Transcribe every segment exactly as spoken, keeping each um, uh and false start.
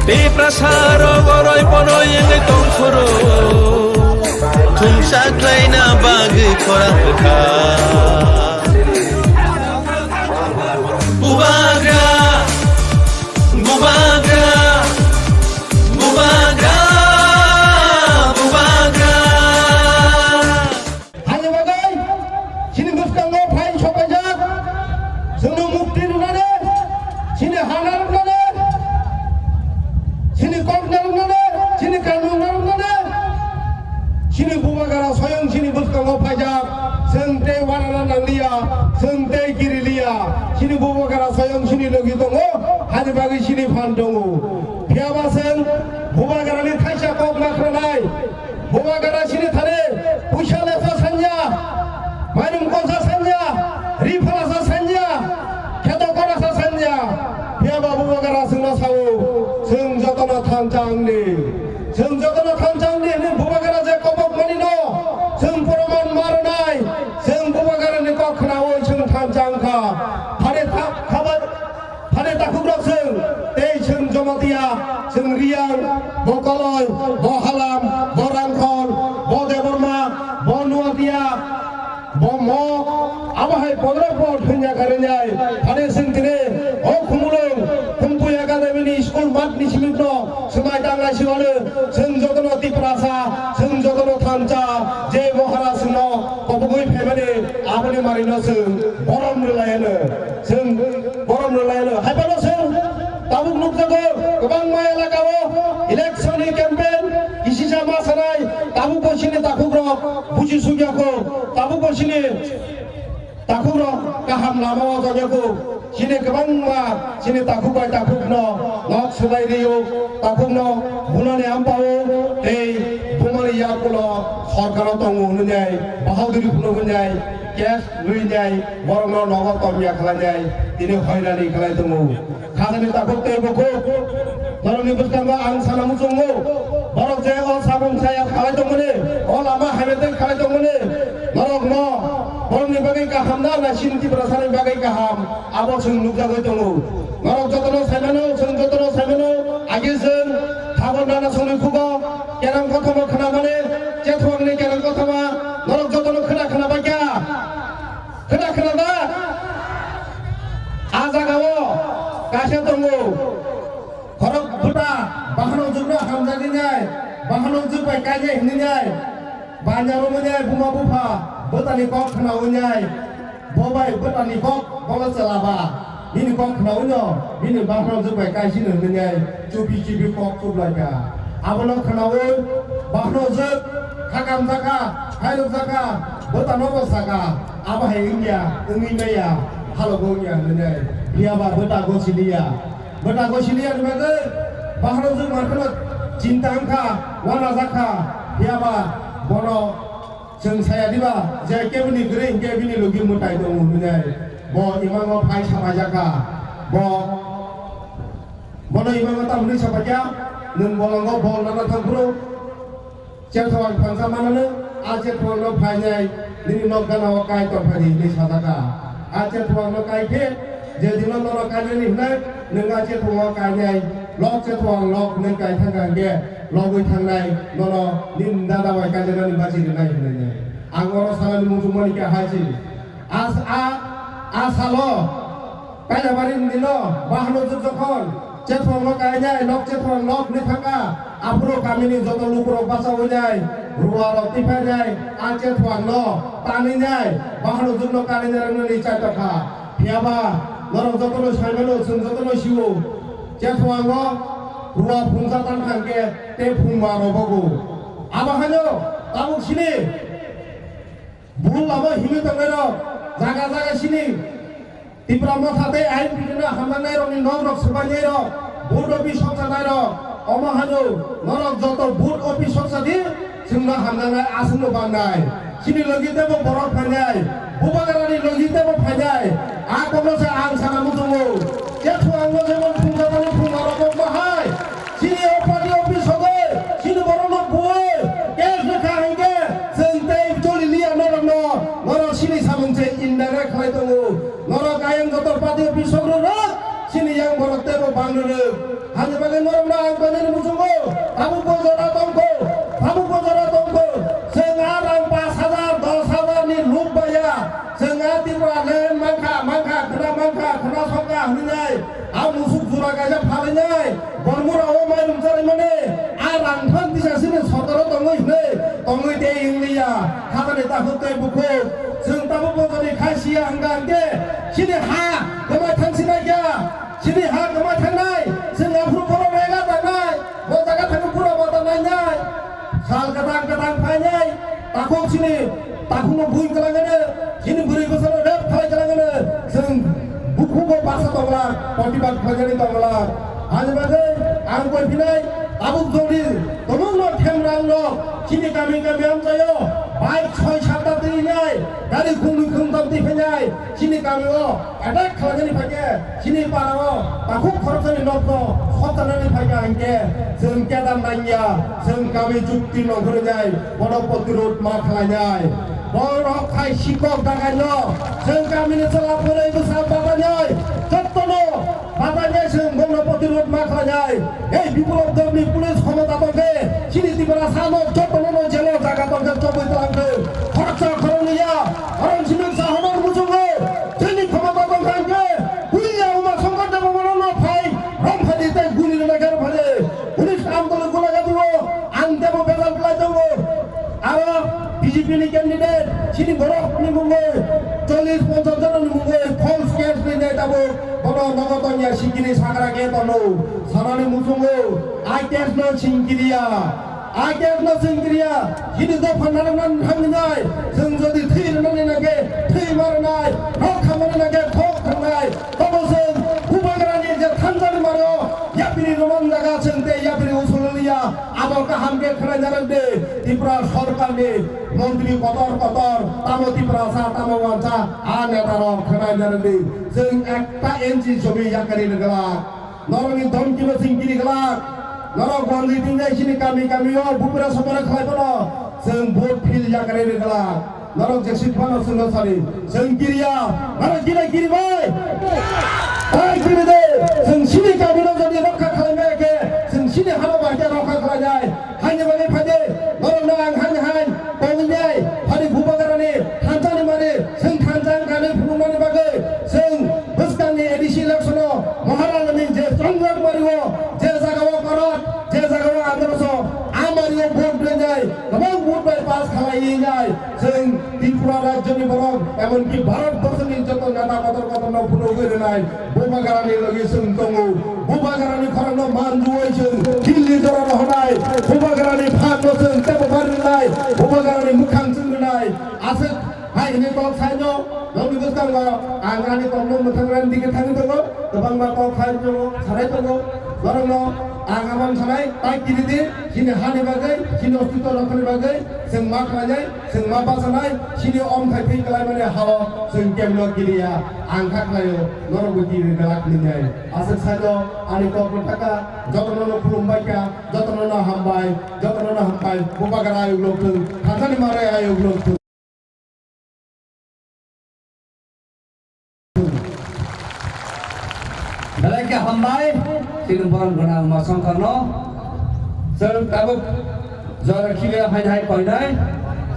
Tiprasa rok oroi ponoi wngwi tongphuru, thumsa khlaina bagwi khorang rwkha. Bubagra, bubagra, bubagra, bubagra. Haini bagwi chini bwskango phain sopaijak, chwngno mukti rwnani, chini hana rwnani, chini kokna rwnani, chini kanmungna rwnani, chini bubagra soyong chini bwskango phaijak, chwng tei uanana nangliya, chwng tei kiriliya, chini bubagra soyong chini logi tongo, haini bagwi chini phan tongo. Phiyaba chwng bubagrani thaisa kok ma khwnanai. Bubagra chini thani puisa lesa sanya, mairum konsa sanya, ri phalasa sanya, kheto korasa sanya. Phiyaba bubagra chwngno sao, chwng jotono thansa wngdi. Chwng jotono thansa wngdi hwnwi bubagra je kobok manino chwng proman ma rwnai. Chwng bubagrani kok khnaui chwng thansa wngkha. Phani tha-, khabar Phani takhukrok chwng, tei chwng Jamatia, chwng Riyang, bo Koloi, bo Halam, bo Rangkhol, bo Debbarma, bo Nuatia, bo Mok, abo hai podrok bo thwngya kha rwnai. Phani chwng tini o Khumulwng, Khumtwi Academy ni school mat ni simi no swmai tanglai si wano, chwng jotono Tiprasa, chwng jotono thansa, je Maharaj no kobogwi phaimani, aboni manwi no chwng borom rwlai ano. Chwng borom rwlaino. Hai phano chwng tabuk nukjago, kwbangma elakao election ni campaign kisisa ma sanai, tabuk bo chini takhukrok buji sukya kho, tabuk bo chini takhukrok kaham lama o tongya kho. Chini kwbangma chini takhuk bai takhukno nok swlai rio, takhukno bunani ampao tei bumani yakulo sorkaro tongo hwnwi nai, bahauduri phunu hwnwi nai, case rwi nai, borokno nogo tomya khlai nai, tini hoirani khlai tongo. Khajani takhuk tei bukhuk, norokni bwskango ang sana muchungo, borok je o samung saya khlai tongmani, o lama hamya tei khlai tongmani, norokno borokni bagwi kaham na, na chini Tiprasani bagwi kaham, abo chwng nukjagwi tongo. Norok jotono saimano, chwng jotono saimano, agi chwng Thabor Nana Songni khugo, Kerang kothoma khwnamani, Chethuangni kerang kothoma, norok jotono khwna khwna bai kha. Khwna khwna da? A jagao kaisa tongo. Khorok bwta, bahano jukno hamjagwi nai, bahano juk bai kainai hwnwi nai. Banya romwi nai buma bupha, bwtani kok khwnawi nai. Bo bai bwtani kok, bono chwla ba. Bini kok khwnawino, bini bakhno jwk bai kaisino hwnwi nai, chubi chubi kok chublai kha. Abono khwnawi bakhno jwk, khakam jakha, khairok jakha, bwtano bo sakha, abo hai wngya, wngwi maya, halogo wngya hwnwi nai. Phiya ba bwta gosiliya. Bwta gosiliya ni bagwi bakhno jwk mankheno chinta wngkha, wana jakha, phiya ba bono Chwng saya diba je kebini kwrwi hinkhe bini logi mwtai tongo hwnwi nai. Bo imango phai sapaijak kha. Bo, bono imango tamni sapaikha, nwng bolongo bol nana thang phuru. Chethoang thangsa manano, a chethoangno phainai, nini nok ganao kai tongphadi hwnwi sajak kha. A chethoangno kai khe, je dino nono kainani hwnai, nwng a chethoango kainai, lok chethoang lok hwnwi kai thangkha hinkhe, logwi thangnai, nono nini dada bai kaijaknani bachi rwnai hwnwi nai. Ang oro salani muchungmani khe hai se. A, a, a salo Kailabari ni dino bahano jwk jokhon chethoangno kainai, nok chethoang nok ni thangkha, aphuru kamini joto lukurok bachawi nai, ruwa rok tiphainai, a chethoangno tanwi nai, bahano jwkno kanwi nai rwnani chaitokha. Phiyaba norok jotono saimano, chwng jotono sio, chethoango ruwa phungsa tangkha hinkhe tei phungma robogo. Abo haino tabuk sini Bul lama himwi tongnairok, jaga jaga sini Tipra Motha tei I N P T no hamjaknairokni nokrok swbainairok, vote office sokchanairok, omo hano norok joto vote office sokchadi, chwngno hamjaknai aswkno bangnai. Chini logi teibo borok phainai, Bubagrani logi teibo phainai. A kokno se ang sana muchungo. Chethoangno jemon phungjagmani phungarok bahai. Chini o party office sogwi, chini borokno buwi, case rwkha hinkhe, chwng tei choli liya norokno, norok chini samung se indirect khlai tongo. Norok ayang joto party office sogwi rwrwk, chini yang borok teibo Hani bagwi norokno ang koinani muchungo, tabuk bo jora tongkho, tabuk bo jora tongkho. Chwng a rang pash hajar, dos hajar ni luk baya. Chwng a Tripura land mankha, mankha, khwna mankha, khwna sokha hwnwi nai. A musuk jura kaisa phalwi nai. Bormura o mairum chari mani. A rang phan tisa sini sotoro tongwi hwnwi, tongwi tei wng liya. Hakani takhuk tei bukhuk. Chwng tabuk bo jora khai siya hwnkha hwnkhe. Chini ha kwma thang sinai kha. Chini ha kwma thangnai, chwng aphuru borok rega tangnai, bo jaga thangwi phura bata nainai. Sal kwthang kwthang phainai, takhuk chini takhukno bui kwlangano, chini bwrwi bwsano rep khlai kwlangano, chwng bukhugo baksa tongla, protibad khlainani tongla. Ani bagwi ang koi phinai, tabuk jodi tomungno khemrang rok, chini kami kami amchaio, bike soi satta twi nai, gari khungni khungtam twi phainai, chini kamio attack khlainani phaikhe, chini parao takhuk khoroksani nokno sotanani phaikha hinkhe, chwng kedar nangya, chwng kami chukti nongkhorwi nai, bono protirod ma khlainai. Borok khai sikok dagaino, chwng kamini chwla bwrwi bwsa babainai, jottono babainai chwng bono protirod ma khlainai. Ei Biplop Debni police khomota tongkhe, chini Tiprasano jottono no jelo jaga tongkhe chobwi twlangkhe. Khoroksa khoroknwi ya, oron simik sa honor muchungo. Chini khomota tongkha hinkhe, puila Uma Shankar Debbarmano no phai, romphadi tei guli rwna khe romphadi. Police amtolo gulaga dibo, ang tebo bejal khlai tongo. Aro B J P ni candidate, chini borok ni mungwi, chollish ponchash jona ni mungwi, false case rinai tabuk, bono nogo tongya singkiri sagra khe tono, sanani muchungo, a case no singkiriya. A case no chwng kiriya, chini dopha narwkna thangwi nai, chwng jodi thwi rwnani nangkhe thwi ma rwnai, rok khamani nangkhe khok thangnai, tobo chwng Bubagrani je thansa ni maro, yapri roman jaga chwng tei yapri usul liya, abo kaham khe khwnai narwk di, Tripura sorkarni montri kotor kotor, tamo Tiprasa, tamo wansa, a neta rok khwnai narwk di, chwng ekta inch jomi yakari rwgwlak. Norokni domkino chwng kiri glak. Norok rang ri tinjai chini kami kami o bupra sopra khlai bono chwng vote phil yakarwi ri glak. Norok je sit phano chwngno sari chwng kiriya. Norok kiri kiri bai. Bai kiri de. Chwng chini kami no jodi rokha khlai maya khe chwng chini hano bai khe rokha khlai nai. Haini bagwi phai de, norokno ang haini hai tongwi nai, phani Bubagrani thansa ni mani, chwng thansa wngkha hinwi phunuknani bagwi, chwng bwskangni A D C election-o Maharajani je chongjak mari-o, je jaga-o korot, je jaga-o androso, a mari-o vote rwnai, kwbang vote bai pass khalaiwi nai, chwng Tripura rajyoni borok, emonki Bharat borshoni joto neta kotor kotorno phunugwi rwnai. Bubagrani logi chwng tongo. Bubagrani khorangno man rwui chwng Delhi jora rohornai. Bubagrani phanno chwng tebo bar rwnai. Bubagrani mwkhang chwng rwnai. Aswk hai hwnwi kok saino, nokni bwskango ang ani kokno mwthang rani dike thangwi tongo. Kwbangma kok hai tongo, sanai tongo. Norokno ang abang sanai, tai kiri di, chini hani bagwi, chini ostitwo rokthani bagwi chwng ma khlainai. Chwng ma bachanai, chini omthai thwi kwlaimani ha-o chwng kemno kiriya, ang kha khlaio, norokbo kiri glak ninai. Aswk saino ani kok no thaka, jotono no khulumbai kha, jotono no hambai, jotono no hambai, Bubagra ayuk lok thung, thansa ni mare ayuk lok thung. Belai khe hambai, chini borom gwnang Uma Songkorno. Chwng tabuk jora khibia haini hai koinai,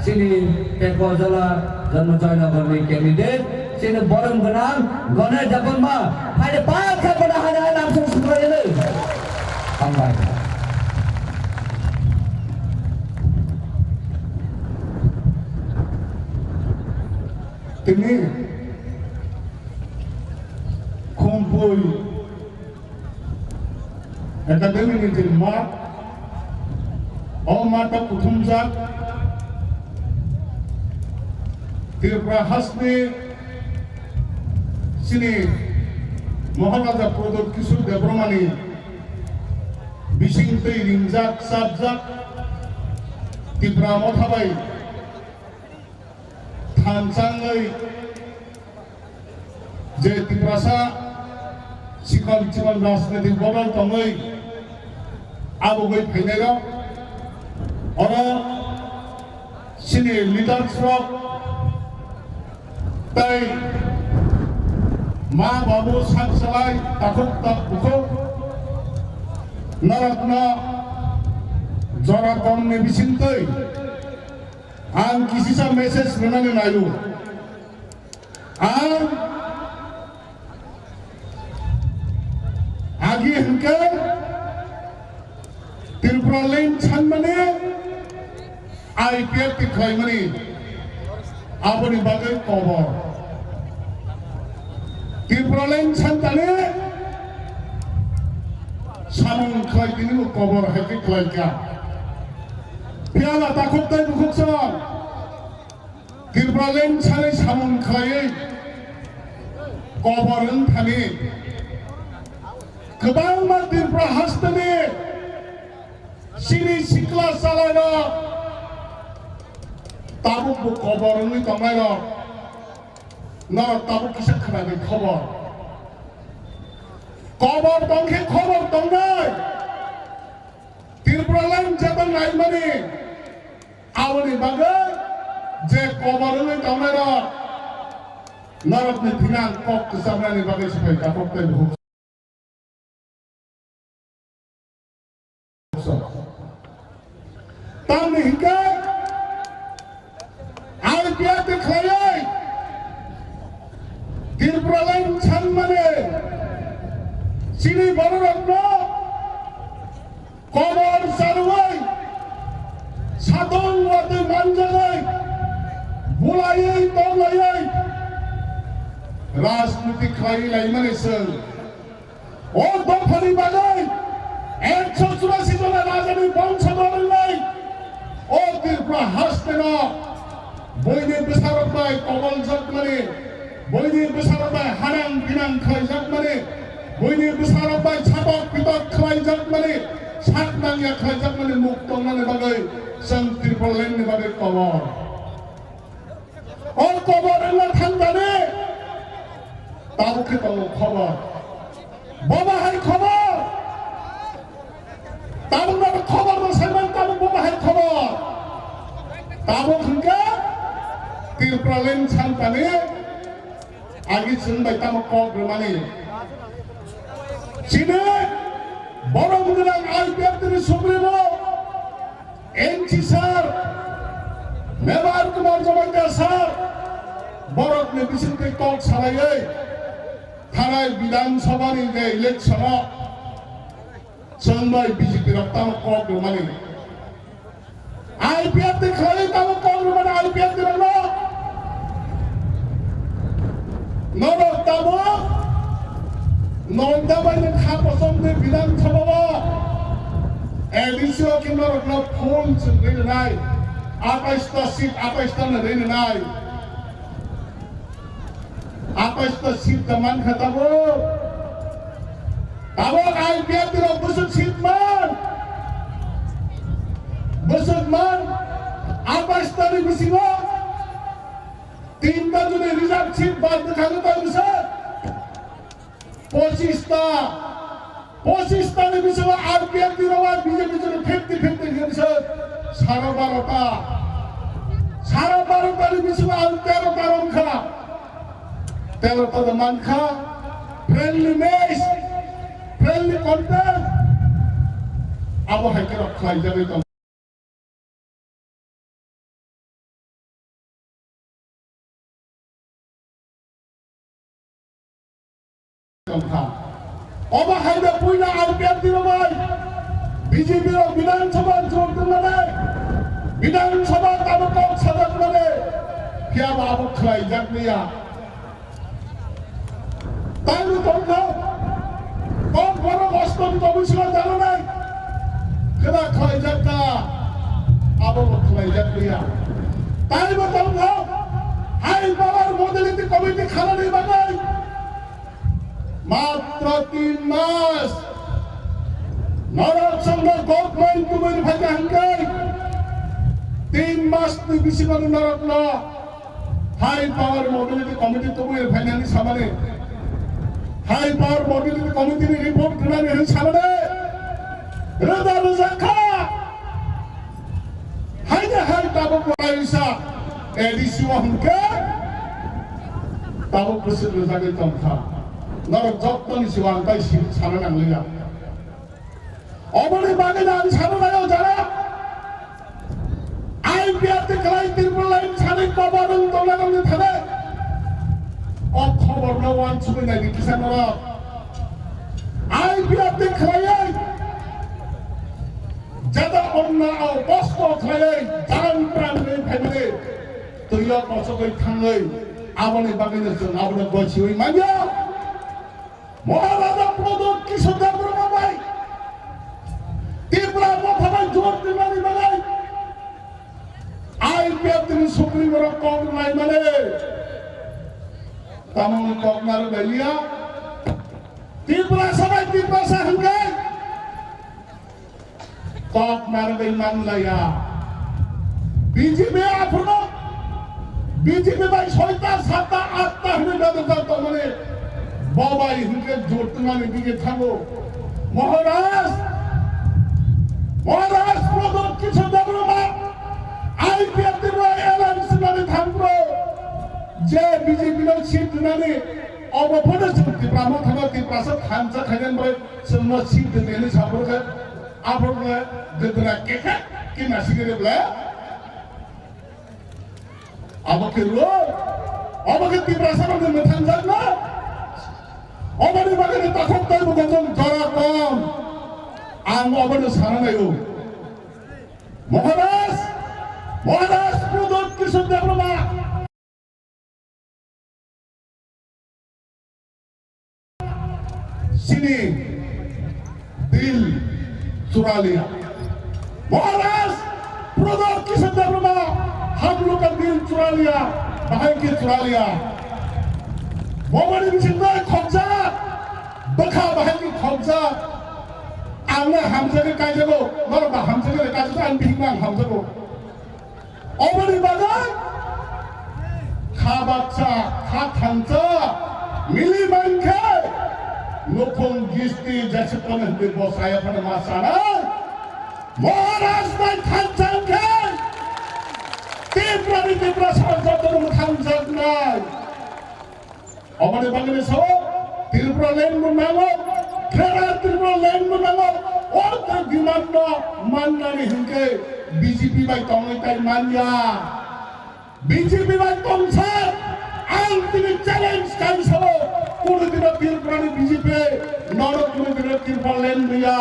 chini Pekwa Jola Janma Joynagar ni candidate, chini borom gwnang Ganesh Debbarma, haini pal khe bono haini hai namsong sukraiyani. Hambai. Tini Khumpui Academy ni je math, o math o kuthumjak Tripura hasteni chini Maharaja Pradyot Kishore Debbarmani bising twi ringjak, chapjak Tipra Motha bai thanchangwi je Tiprasa chikon chikon rajnitik bodol tongwi abugwi phainairok, oro chini leaders rok tei ma babu sak salai takhuk ta bukhuk Norokno jora komni bisingtwi ang kisisa message rwnani naio. Ang agi hwnkhe Tripura line sanmani I P F T khlaimani aboni bagwi kobor. Tripura line santani samung khlai tini bo kobor hai khe khlaikha. Phiya ba takhuk tei bukhuk song. Tripura line sanai samung khlaiwi kobor wng thani kwbangma Tripura hasteni chini sikla chalairok tabuk bo kobor wngwi tongnairok norok tabuk kisa khwnadi khobor. Kobor tongkhe khobor tongnai. Tripura line jeba naimani aboni bagwi je kobor wngwi tongnairok norokni thani ang kok kwchamnani bagwi se phai takhuk tei bukhuk. Tamni hinkhe I P F T khlaiwi Tripura line sanmani chini bororokno kobor charwi satong watwi manjagwi bulaiwi toglaiwi rajniti khlaiwi laimani chwng. O dophani bagwi ekso churasi jona rajani bongso dol wngnai o Tripura hasteno buini bwsarok bai koboljakmani, buini bwsarok bai hanang binang khlaijakmani, buini bwsarok bai satok pitok khlaijakmani, sak nangya khlaijakmani muk tongnani bagwi chwng Tripura line ni bagwi kobor. O kobor wngna thangmani tabuk khe tongo khobor. Bo bahai khobor. Tabuk no khobor no saiman tabuk bo bahai khobor. Tabuk hwnkhe Tripura line santani agi chwng bai tamo kok rwmani. Chini borom gwnang I P F T ni supremo N C sir, Mevar Kumar Jamatia sir, borokni bisingtwi kok salaiwi thanai Bidhan Sabha ni je election o chwng bai B J P rok tamo kok rwmani. I P F T khlaiwi tamo kok rwmani I P F T rokno. Norok tabuk noida bai nw kha kosom twi Bidhan Sabha o A D C o khe norokno full chwng rinai, atais ta seat, atais ta nw rinai, atais ta seat ta man kha tabuk. Tabuk I P F T rok bwswk seat man, bwswk man, atais ta ni bisingo. Tinta jodi reserve seat bad kha khe tei bwswk pochista, pochista ni bisingo R P F ni rok bai B J P jodi fifty fifty khe bwswk sara barota, sara barota ni bisingo ang terota rok kha, terota da man kha, friendly match, friendly contest, abo hai khe rok khlai jagwi tong. Tongkha. Obo hai da puila R P F ni romai B J P rok Bidhan Sabha jor tongmani, Bidhan Sabha tabuk kok sajak mani, phiya ba abo khlai jak liya. Taibo tongkha, kok borok ostom tongwi swnam jananai. Khwna khlaijak kha, abo bo khlaijak liya. Taibo tongkha, high power modality committee khanani bagwi matro tin mas. Norok chwngno government tubui phaikha hwnkhe tin mas ni bisingo norokno High power modality committee tubui phainani samani. High power modality committee ni report rwnani hwn samani. Rwda rwjak kha. Haini hai tabuk laisa A D C o hwnkhe tabuk bwswk rwjagwi tongkha. Norok jottoni siwa ang tai si-, sana nangliya. Oboni bagwi ang sano naio jara I P F T khlai Tripura line sani koborong tongna tongni thane. O khobor no wansugwi naidi kisa norok. I P F T khlaiwi jata onna o kosto khlaiwi jang pran ni phaimani. Twiyo kosogwi thangwi aboni bagwino chwng abono gosiwi manya. Maharaja Pradyot Kishore Debbarma bai Tipra motha bai jor twinani bagwi I P F T ni sukri borok kok rwnai mani. Tamoni kok narwk bai liya. Tiprasa bai Tiprasa hwnkhe kok narwgwi manlaiya. B J P aphuru B J P bai soita, satta, atta hwnwi bedokjak tongmani. Bo bai hwnkhe jotmani dige thango. Maharaj, Maharaj Pradyot Kishore Debbarma I P F T bai alliance wngmani thangphuru je B J P no seat rwnani obo phano chwng Tipra motha no Tiprasa thansa khainani bai chwngno seat rwnani saphuru khe. Aphuru le dedra kekhe ke nasigere ble. Abo ke ro. Abo ke Tiprasa rok ni methang jak na. Obo ni bagwi ni takhuk tai bo gojong jora kom. Ang obo ni sana nayo. Maharaj, Maharaj Pradyot Kishore Debbarma. Chini dil chura liya. Maharaj, Pradyot Kishore Debbarma, hum log ka dil chura liya, bahai ke chura liya. Bo bani bising bai khokjak, bwkha bahai ke khokjak. Ang no hamjagwi kaijago, norok ba hamjagwi kaijago, ang bihik no ang hamjago. Oboni bagwi kha baksa, kha thansa mili mankhe nukhung gisti jesukon hwnkhe bosaya phano ma sanai. Maharaj bai thansa hwnkhe Tiprani Tiprasa jotono mwthangjaknai. Oboni bagwi sao Tripura land bo nango, Greater Tripura land bo nango, o demand no mannani hinkhe B J P bai tongwi tai manya. B J P bai tongsa, ang tini challenge kai sao, kunu dino Tripura ni B J P nono kunu dino Tripura land riya,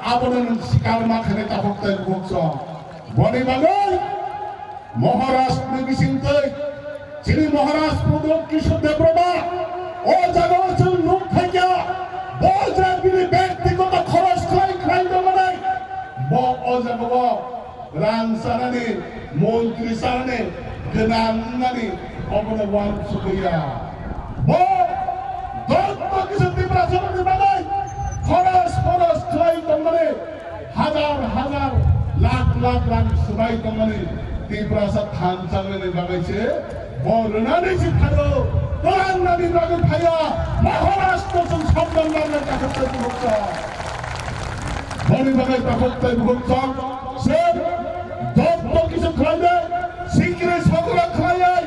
abono nwng sikar ma khane takhuk tai bukhuk so. Boni bagwi Maharaj ni bisingtwi chini Maharaj Pradyot Kishore Debbarma o jaga o chwng nuk phaikha, bo je bini byaktigoto khoros khlai khlai tongmani, bo o jaga o rang sanani, montri sanani, gwnang wngnani obono uansukya. Bo joto kisa Tiprasarokni bagwi khoros khoros khlai tongmani, hazar hazar, lakh lakh rang swbai tongmani Tiprasa thansa rwnani bagwi se bo rwnani se phaiyo, twlangnani bagwi phaiya, Maharashtra chwng samdan barna kathok tei bukhuk chwng. Boni bagwi kathok tei bukhuk chwng se joto kisa khlainai, sikri sokra khlaiwi,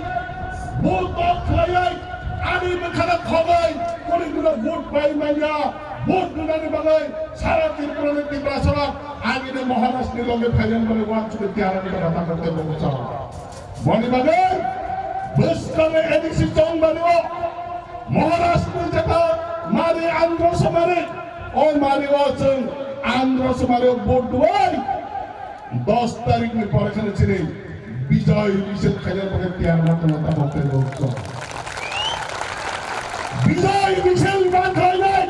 bhut khlaiwi, ani bwkhano khogwi, kuni kunu bhut pai manya, bhut rwnani bagwi sara Tripura ni Tiprasarok agini Maharashtra ni loge phaiwi mani uansukwi tiyar wngwi tongkha, tei bukhuk chwng. Boni bagwi bwskango A D C chongmani o Maharashtra ni jeta mari Andhra Somari, o mari o chwng Andhra Somari o bhut rwwi dos tarikh ni pore kheno chini Bijoy Misil khaina bagwi tiyar ma tongma tabok tei bukhuk chwng. Bijoy Misil ma khlainai,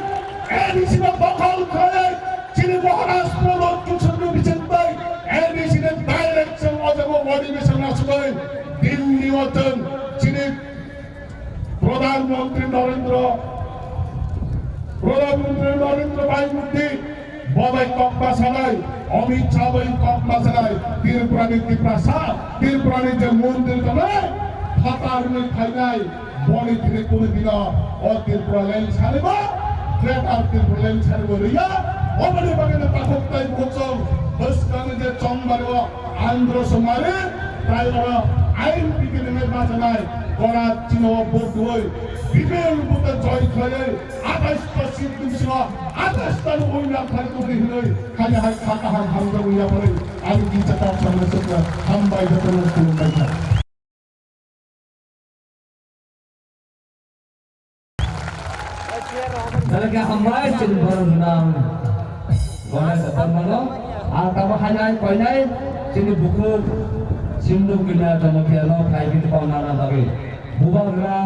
A D C no dokhol khlaiwi chini Maharaj Pradyot Kishore ni bising bai A D C ni direct chwng o jaga o adhikar nasugwi Delhi o chwng chini Pradhan Mantri Narendra, Pradhan Mantri Narendra Bhai Modi, bo bai kok ma sanai, Amit Shah bai kok ma sanai, Tripura ni Tiprasa, Tripura ni je montri tongnai, phatar ni phainai, boni thini kunu dino o Tripura land sani bo, Greater Tripura land sani bo riya, oboni bagwi no takhuk tai bukhuk chwng, bwskang ni je chongmani o Andhra Somari, prai oro I N P T ni ma sanai, gora chino bhut rwwi, bipul bhute joy khlaiwi, athais ta seat ni bisingo athais ta no win Thai tubui hwnwi, haini hai kha kaham hamjagwi yapharwi, ani kisa kap samna swkna hambai jotono khulumbai kha. Belai khe hambai chini borok gwnang Ganesh Debbarmano. Ang tabuk hainai koinai chini bukhuk Sindhu Kanya Jamatia no phai bini pauna na bagwi. Bubagra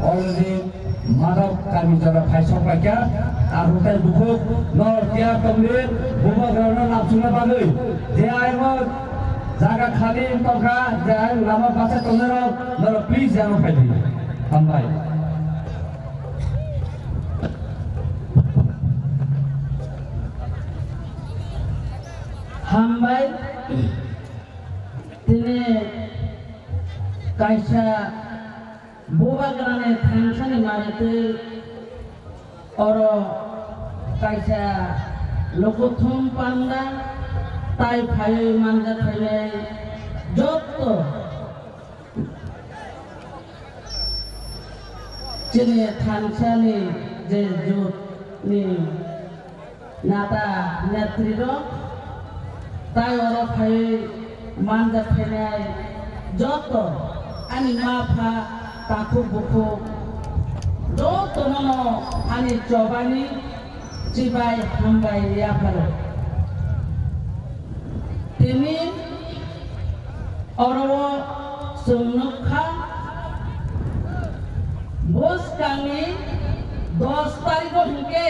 already Madhab kami jora phai sok bai kha. Ang hutai bukhuk no tiya tongdi Bubagra no lapsukna bagwi. Je aymo jaga khali tongkha, je aymo lama basa tongnai rok, norok please jano phai di. Hambai. Hambai. Tini kaisa Bubagrani thangsani maritwi oro kaisa lukuthum panda tai phaiwi manjak phainai jotto chini thangsani je jotni nata netrirok tai oro phaiwi manjak phainai joto ani ma pha takhuk bukhuk jotono no ani chobani chibai hambai yapharo. Tini oro o chwng nukha, bwskangni dos tarikh o hinkhe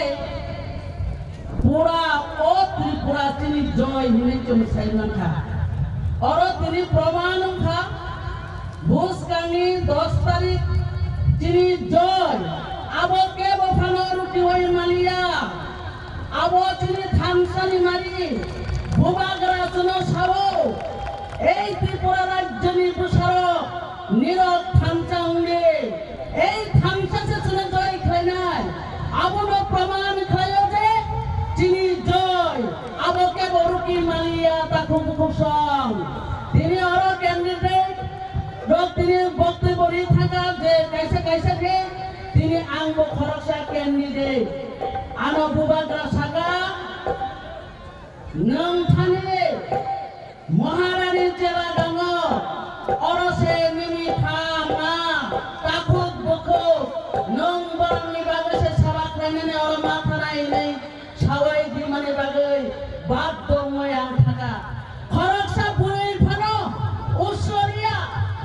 pura o Tripura chini joy hinwi chwng sai mankha. Oro tini proman wngkha, bwskangni dos tarikh chini joy, abo kebo phano rukiwi maliya. Abo chini thangsani mari, Bubagra chwngno sao, ei Tripura rajyoni bwsarok nirok thansa wngdi, ei thansa se chwngno joy khlainai. Abono proman khlaio je chini joy, abo kebo ruki maliya takhuk bukhuk song. Tini oro candidate rok tini boktwi bori thangkha je kaisa kaisa khe tini ang bo khoroksa candidate. Ano Bubagra saka nwng thani Maharani chela dango, oro se nini pha ma takhuk bukhuk nwng borokni bagwi se saba khlainani oro ma thanai hinwi sawai dimani bagwi baddo wngwi ang thangkha. Khoroksa bwrwi phano usoriya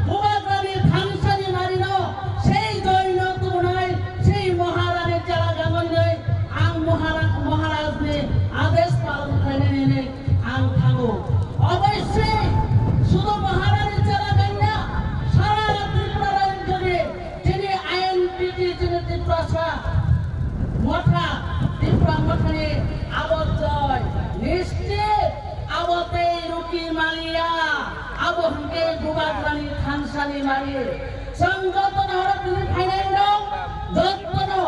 Bubagrani thangsani marino sei joino tubunai sei Maharani chela dango hinwi ang Mahara-, Maharajni adesh palon khlainani hinwi ang thango. Oboisoi sudu Maharani chela dangya sara Tripura rajyoni chini I N P T chini Tiprasa motha, Tipra mothani abo joy nischit abo tei ruki maliya, abo hwnkhe Bubagrani thangsani mari. Chwng jotono oro tini phainai rok jotono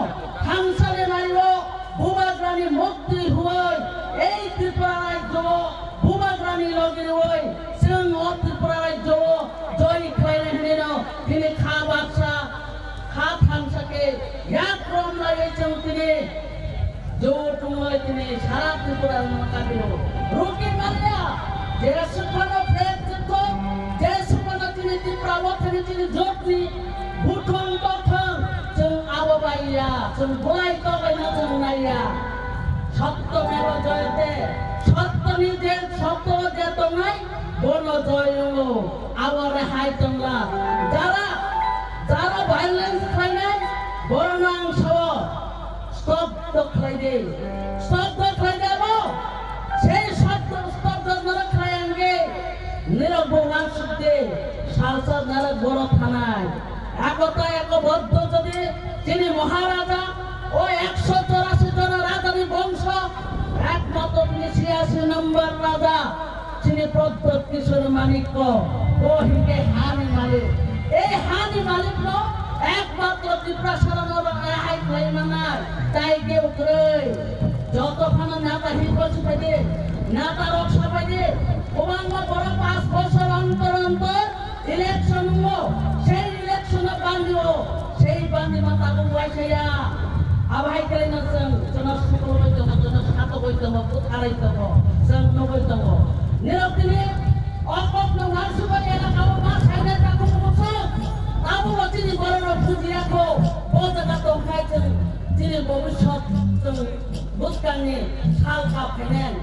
thangsani mari o Bubagrani mukti huoi, ei Tripura rajyo o Bubagrani logi rwoi, chwng o Tripura rajyo o joy khlainai hinwi no tini kha baksa, kha thansa khe yak rom laiwi chwng tini joto wngwi tini sara Tripura no kabilo. Ruki maliya, je suphano flag chwngkho, je suphano tini Tripura mothani tini jotni buthung tothang chwng abo bai ya, chwng bolai tobaino chwng naiya. Sotto meva joyate, sottoni je sotto je tongnai, bono joy wngo, abo rehai tongla. Jara, jara violence khlainai, borokno ang sao, stop to khlai di, stop to khlai di abo. Sei stop to, stop to norok khlai ang di, nirok bo uansuk di, salsa norok borok thanai. Ekota ekoboddo jodi chini Maharaja, o ekso chorasi jona rajani bongso, ekmatro tini chiyasi number raja, chini Pradyot Kishore Manikya, bo hinkhe hani malik. Ei hani malikno ekmatro Tiprasano rehai khlai mannai, tai kebo kwrwi. Joto phano neta hi bosi phaidi, neta rok sa phaidi, kwbangma borok panch bosor ontor ontor election wngo, sei election o bandi o, sei bandi ma tabuk uaisa ya. Abo hai khe no chwng, chwngno sukul bai tongo, chwngno satogwi tongo, bwtharwi tongo, chwng nugwi tongo. Nirok tini o kokno narsukmani elakao ma sainai takhuk bwswk, tabukbo chini bororok bujiya kho, bo jaga tongkhai chwng chini bobiswt chwng bwskangni sal kap phainai,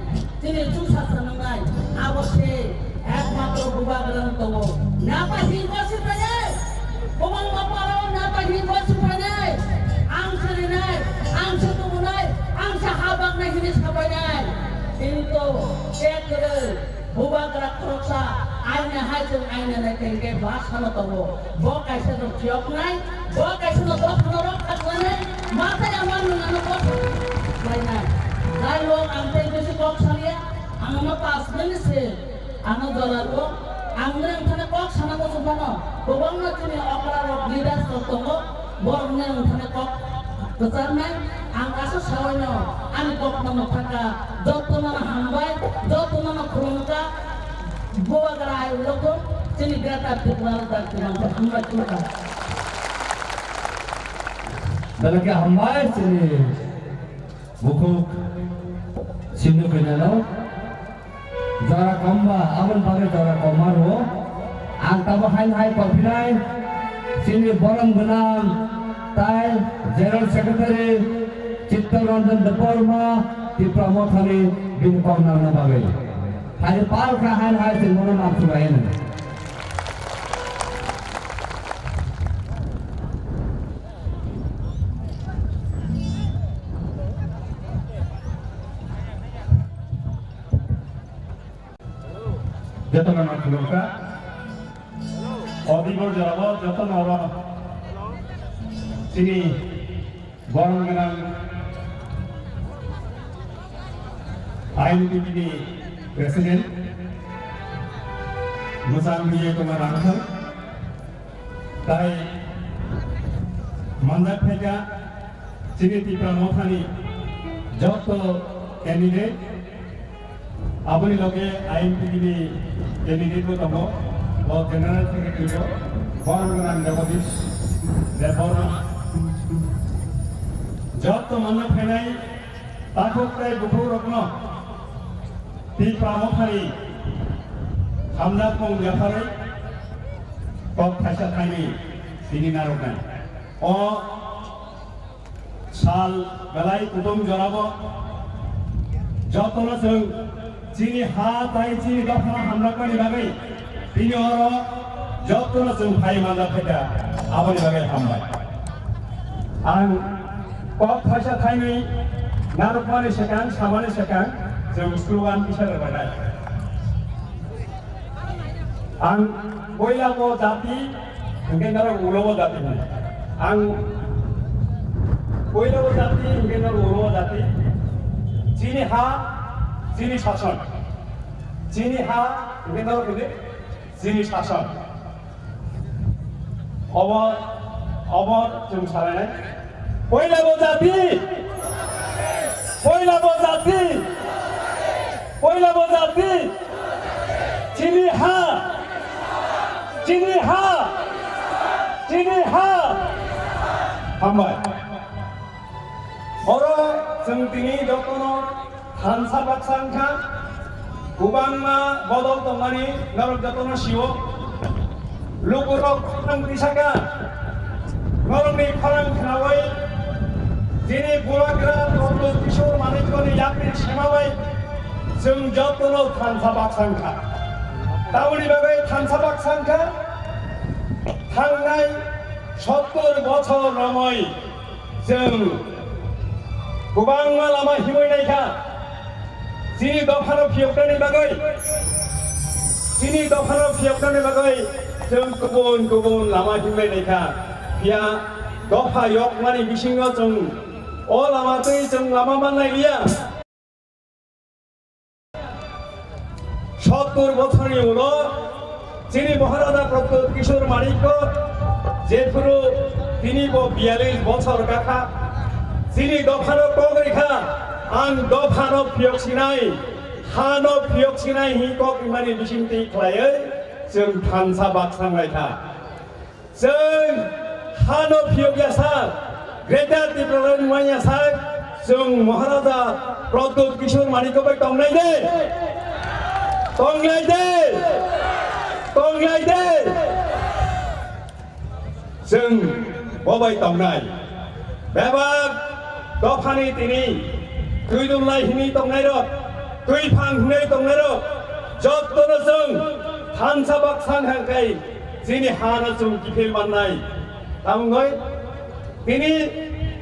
chini chwngsa swnamnai, abo se ekmatro bubagrang tongo. Napa hinba se phainai, kwbangma parao napa hinba se phainai, ang se rinai, ang se tubunai, ang se habaknai hinwi sabainai. Kintu kek kwrwi bubagra khoroksa aina hai chwng aina nai tengke ba sano tongo. Bo kaisa no phiyoknai, bo kaisa no dophano rok khaklai nai, matai ama nung ano kok khaklai nai. Jai hok, ang tei bisi kok salia, ang no pass nani se, ano jora ko, ang nang thana kok sana ko sumano, kwbangma chini okra rok leaders rok tongo, borok nang thana kok kwcharnai, ang aswk sawi no, ani kok no mwthaka, joto no hambai, joto no khulumka, Bubagra ai ulo ko, chini greater Tripura rok dak tinang ko hambai tuka. Belai khe hambai chini bukhuk Sindhu Kanya no. Jora komba, aboni bagwi jora komma rwo. Ang tamo haino hai tongphinai chini borom gwnang tai General Secretary Chittaranjan Debbarma Tipra Mothani bini kok narwkna bagwi. Hai pal kha hai hai se mono nam chwrai no. Jotono no khulumkha. Odibor jorabo jotono oro chini Borong gwnang I N P T ni President, Mwchang Bijoy Kumar Rangthal, tai manjak phaikha chini Tipra Mothani joto candidate, Aboni loge I N P T ni candidate bo tongo, bo General Secretary bo, Borong Gwnang Jagadish Debbarma. Joto manna phainai takhuk tei bukhuk rokno Tipra Mothani hamjakmung yapharwi kok thaisa thainwi tini narwknai. O Sal belai kutung jorabo jotono chwng chini ha tai chini dophano hamjakmani bagwi tini oro jotono chwng phai manjak phaikha, aboni bagwi hambai. Ang kok thaisa thainwi narwkmani swkang, samani swkang chwng slogan kisa rwbainai. Ang poila bo jati, hingke norok ulo bo jati hwnwi. Ang poila bo jati, hingke norok ulo bo jati. Chini ha, chini sason. Chini ha, hingke norok hwnwi chini sason. Obo, obo chwng salainai. Poila bo jati! Poila bo jati! Poila bo jati! Chini ha! Chini ha! Chini ha! Hambai. Oro chwng tini jotono thansa baksa wngkha, kwbangma bodol tongmani norok jotono sio. Lukurok khorang tisaka, norokni khorang khnaui chini bubagra Pradyot Kishore Manikyani yapri semabai chwng jotono thansa baksa wngkha. Tamoni bagwi thansa baksa wngkha, thangnai sottor bochor romwi Chwng kwbangma lama himwi naikha. Chini dophano phiyoknani bagwi, chini dophano phiyoknani bagwi chwng kubun kubun lama himwi naikha. Phiya dopha yokmani bisingo chwng o lama twi chwng lama mannai liya. Sottor bochorni ulo chini Maharaja Pradyot Kishore Manikya jephuru tini bo biyalish bochor kakha, chini dophano kok rikha, ang dophano phiyok sinai, hano phiyok sinai hi kok rimani bisingtwi khlaiwi chwng thansa baksa wnglaikha. Chwng hano phiyok ya sak, Greater Tipraland wng ya sak, Chwng Maharaja Pradyut Kishore Manikya bai tongnai de? Tongnai de? Tongnai de? Chwng bo bai tongnai. Bebak dophani tini twi dulnai hwnwi tongnairok, twi phang hwnwi tongnairok, jottono chwng thansa baksa wngkha khe chini hano chwng kiphil mannai. Tamungwi tini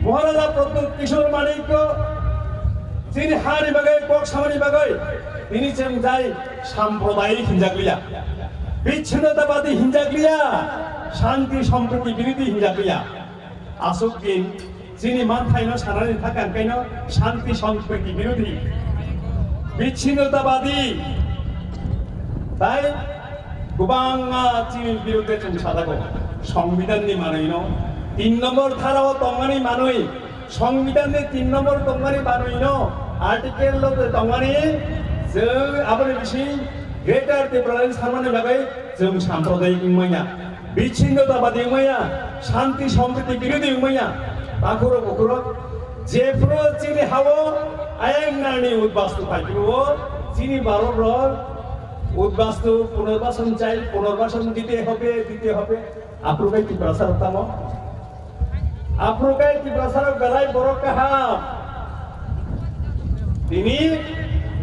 Maharaja Pradyut Kishore Manikya chini hani bagwi, kok samani bagwi tini chwng jai sampradayik hinjakliya, bichinnotabadi hinjakliya, shanti sampriti birodhi hinjakliya. Aswk din chini manthaino sanani thakang kaino shanti sampriti birodhi, bichinnotabadi tai kwbangma chini birodhe chwng sajago. Songbidanni manwino tin nombor tharao tongmani manwi, Songbidanni tin nombor tongmani manwino, article-o tongmani, chwng aboni bising Greater Tipraland samani bagwi chwng sampradayik wngmaya, bichinnotabadi wngmaya, shanti sampriti birodhi wngmaya. Takhurok bukhurok jephuru chini hao ayang nani udbastu phaiphuru, chini Bharat rok udbastu punarbasan chai, punarbasan dite hobe, dite hobe. Aphuru khe Tiprasa rok tamo? Aphuru khe Tiprasa rok belai borok kaham. Tini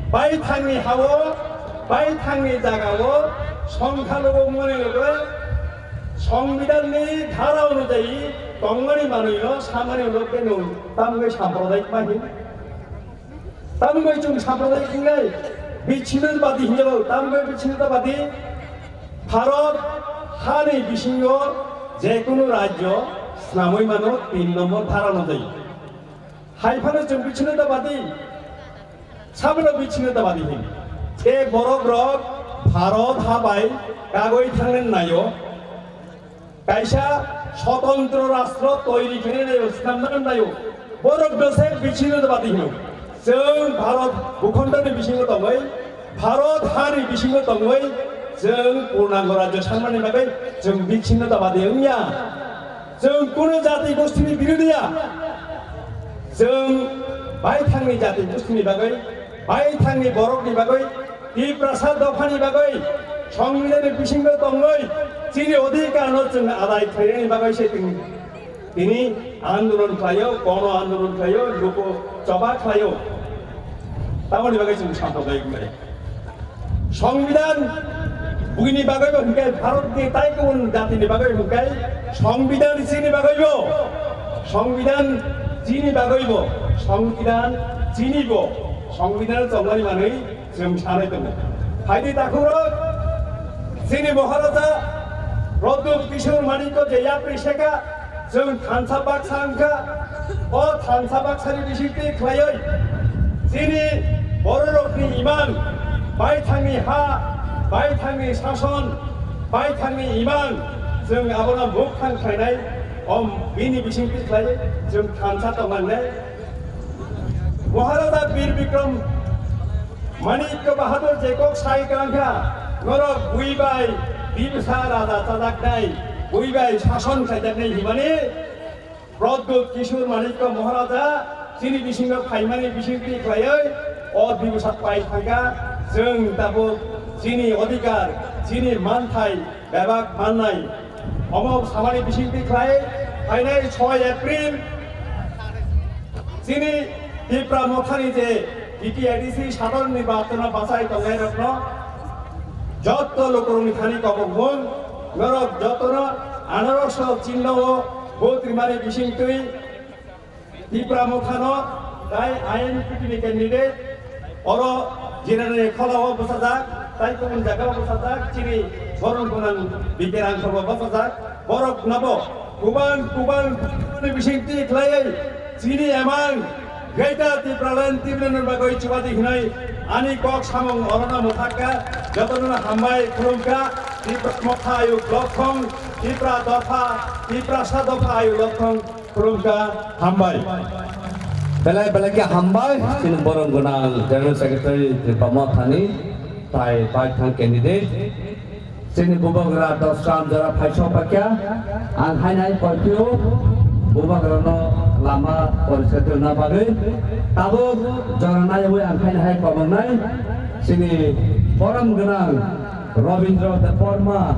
baithangni hao, baithangni jagao, songkha logo mone logo, songbidanni dhara onujayi tongmani manwino samani logo khe nwng tamgwi sampradayik ma hin. Tamungwi chwng sampradayik wngnai, bichinnotabadi hinjao, tamungwi bichinnotabadi Bharat hani bisingo jekunu rajyo swnamwi mano tin nombor dhara onujayi. Hai phano chwng bichinnotabadi, sabono bichinnotabadi hin. Je borok rok Bharat ha bai kagwi thangna naio, kaisa sotantro rastro toiri khainai naio, swnamna naio. Borok no se bichinnotabadi hino. Chwng Bharat bhukhondoni bisingo tongwi, Bharat hani bisingo tongwi, chwng purnango rajyo sanmani bagwi chwng bichinnotabadi wngya. Chwng kunu jati gostini birodhiya. Chwng baithangni jati gostini bagwi, baithangni borokni bagwi, Tiprasa dophani bagwi songbidanni bisingo tongwi chini odhikarno chwng adai khlainani bagwi se chwng tini andolon khlaio, gono andolon khlaio, luku choba khlaio. Tamoni bagwi chwng sampradayik wngmani. Songbidan buini bagwibo hwnkhe, Bharatni tai kubun jatini bagwi hwnkhe, Songbidan chini bagwibo, Songbidan chini bagwibo, Songbidan chinibo, Songbidan chongnani manwi chwng sanai tongo. Phaidi takhurok, chini Maharaja Pradyut Kishore Manikya je yapri sekha, chwng thansa baksa wngkha. O thansa baksani bisingtwi khlaiwi chini bororokni imang, baithangni ha, baithangni sason, baithangni imang, chwng abono mukthang khlainai. O bini bisingtwi khlaiwi chwng thansa tongmangnai. Maharaja Bir Bikram Manikya Bahadur je kok sai kangkha, norok bui bai Bimsa raja chajaknai, bui bai sason khaijaknai himani Pradyut Kishore Manikya Maharaja chini bisingo phaimani bisingtwi khlaiwi o Bimsa pai thangkha. Chwng tabuk chini odhikar, chini manthai bebak mannai. Omo samani bisingtwi khlai phainai soi April chini Tipra Mothani je T T A D C sadhar nirbachon o bachai tongnairokno jotto lukurokni thani kobokmung norok jottono anarokso chinno o vote rimani bisingtwi Tipra Mothano tai I N P T ni candidate, oro Jirani Kholao bwsajak, tai kubun jagao bwsajak, chini borom gwnang Bikerang Khorbo bwsajak, borok nabo kubang kubang ni bisingtwi khlaiwi chini emang Greater Tipraland Tipraland bagwi chubadi hinai ani kok samung orono mwthakka, jotono hambai khulumkha, Tipra Motha ayuk lokhong, Tipra dopha, Tiprasa dopha ayuk lokhong, Khulumkha, hambai. Belai belai khe hambai, chini borom gwnang General Secretary Tripura Mothani, tai baithang candidate. Chini bubagra dos ram jora phaisok pakya, ang hainai koipio bubagrano Lama poriskar khaina bagwi tabuk jora naiwi ang khaina hai kobornai chini borom gwnang Robindra Debbarma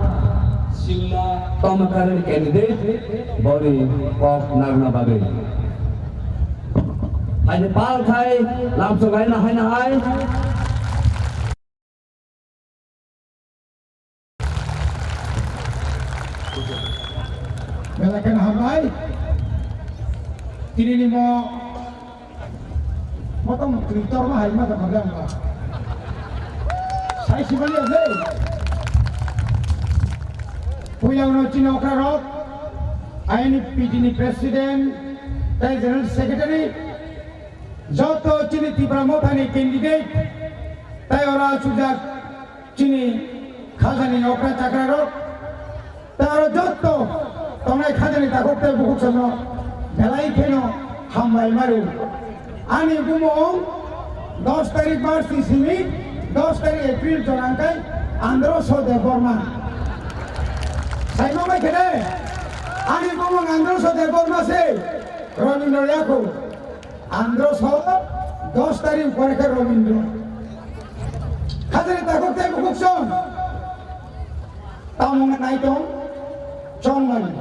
Simla Tamakari candidate boni kok narwkna bagwi. Haini pal khai lamsok laina haina hai. Belai kheno hambai. Tini ni mo motom tini torma hai ma da hambai. Sai sibali ase. Puila uno chini okra rok, I N P T ni president, tei general secretary, joto chini Tipra Motha ni candidate, tei ora sujak chini khajani okra chakra rok, tei aro jotto tongnai khajani takhuk tei bukhuk samno belai kheno hambai maru. Ani bumung dos tarik March ni simi dos tarik April jorang kai Androso Debbarma. Saima bai khede, ani bumung Androso Debbarma se Robindra yakho. Androso dos tarik pore khe Robindra. Khajani takhuk tei bukhuk song. Tamung nai tong, chongmani.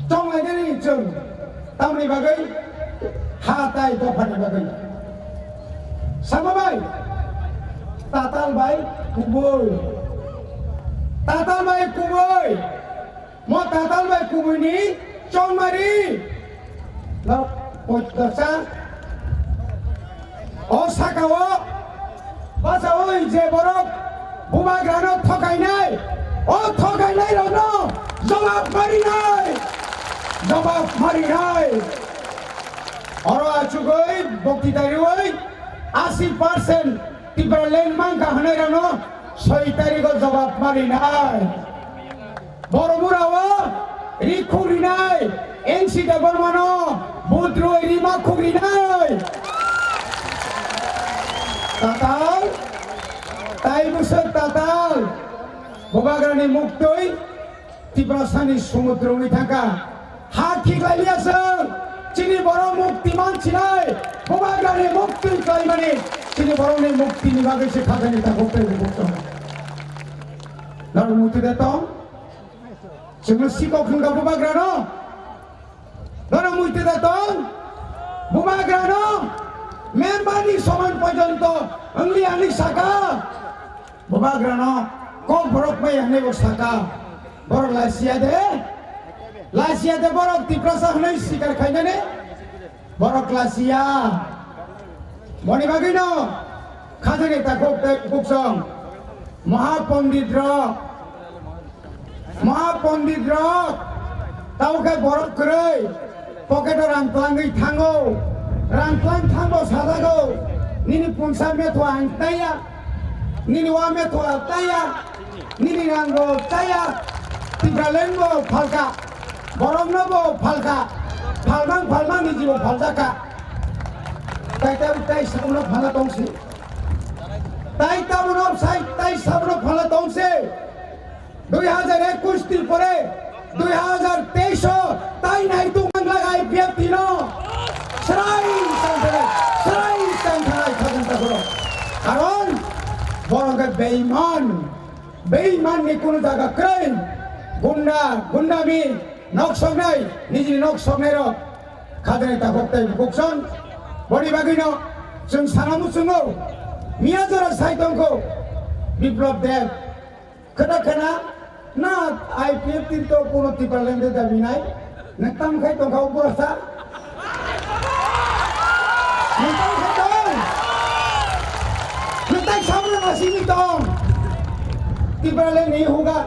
Chongmani ni chong. Tamni bagwi, ha tai dophani bagwi. Sama bai, tatal bai kubui. Tatal bai kubui. Mo tatal bai kubui ni chongmari. Lok poitasa. O saka o basa oi je borok bubagrano thokainai, o thokainai rokno jobab marinai, jobab marinai. Oro achugoi bokti tarioi asi percent Tipraland mangkha hwnai rokno soi tarigo jobab marinai. Boromurao ri khuk rinai, N C Debbarmano budroi ri ma khuk rinai. Tatal, tai bwswk tatal, bubagrani muktwi Tiprasani sumudro wngwi thangkha. Ha khiklai liya chwng, chini borok mukti man sinai, bubagrani muktwi khlaimani, chini borokni muktini bagwi se khajani takhuk tei bukhuk tongo. Norok muitu de tong? Chwngno sikok hwnkha bubagrano? Norok muitu de tong? Bubagrano member ni soman porjonto wngli ani saka. Bubagrano kok borok bai hwnwi bo saka. Borok laisiya de? Laisiya de borok Tiprasa hwnwi sikar khainani? Borok laisiya. Boni bagwino khajani takhuk tei bukhuk song. Mahapondit rok. Mahapondit rok. Tamo khe borok kwrwi. Pocket o rang twlangwi thango. Rang twlang thango sajago. Nini punsa metho ang taya. Nini wa metho ang taya. Nini rang bo taya. Tipraland bo phalka. Borokno bo phalka. Phalmang phalmang niji bo phaljakha. Tai tai tai sabuno phala tongsi. Tai tabuno sai tai sabuno phala tongsi. Dui hajar ekush ni pore dui hajar teis o tai naituk manglak I P F T no. Srai tangthanai, srai tangthanai khajang takhoro. Karon borok khe beiman, beiman ni kunu jaga kwrwi. Gunda, gundami, nok soknai, nijini nok soknai rok khajani takhuk tei bukhuk song. Boni bagwino chwng sana muchungo, miya jora sai tongkho Biplab Deb. Khwna khwna, na I P F T to kuno Tipraland de dabi nai? Nwng tamo khai tongkha o borok sa? Nwng tamo khai tong? Nwng tai sabrang asini tong? Tipraland ni huga.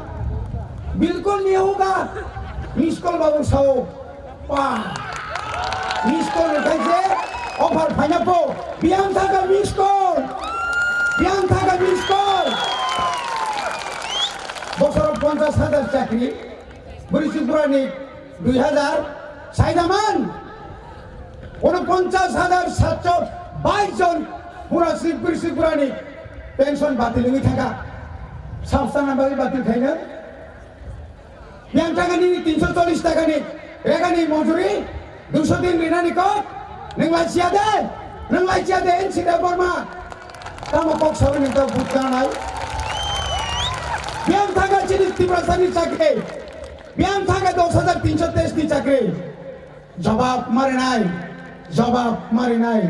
Bilkul ni huga. Miss call babu sao. Pa. Miss call rwkhaise offer phaina po. Biyang thaka miss call. Biyang thaka miss call. Bosoro ponchash hajar chakri. Bwrwi chwng purani dui hajar. Saidaman. Uno ponchash hajar satcho bais jon pura si bwrwi chwng purani pension batil wngwi thangkha. Sabsana bagwi batil khaina. Yang taka nini tinso chollish taka ni rega ni mojuri, Duiso din rinani kok, nwng lai siya de, nwng lai siya de, N C Debbarma. Tamo kok sawi nwng tamo but kanai. Biyang thangkha chini Tiprasani chakri. Biyang thangkha dos hajar tinso teis ni chakri. Jobab marinai, jobab marinai,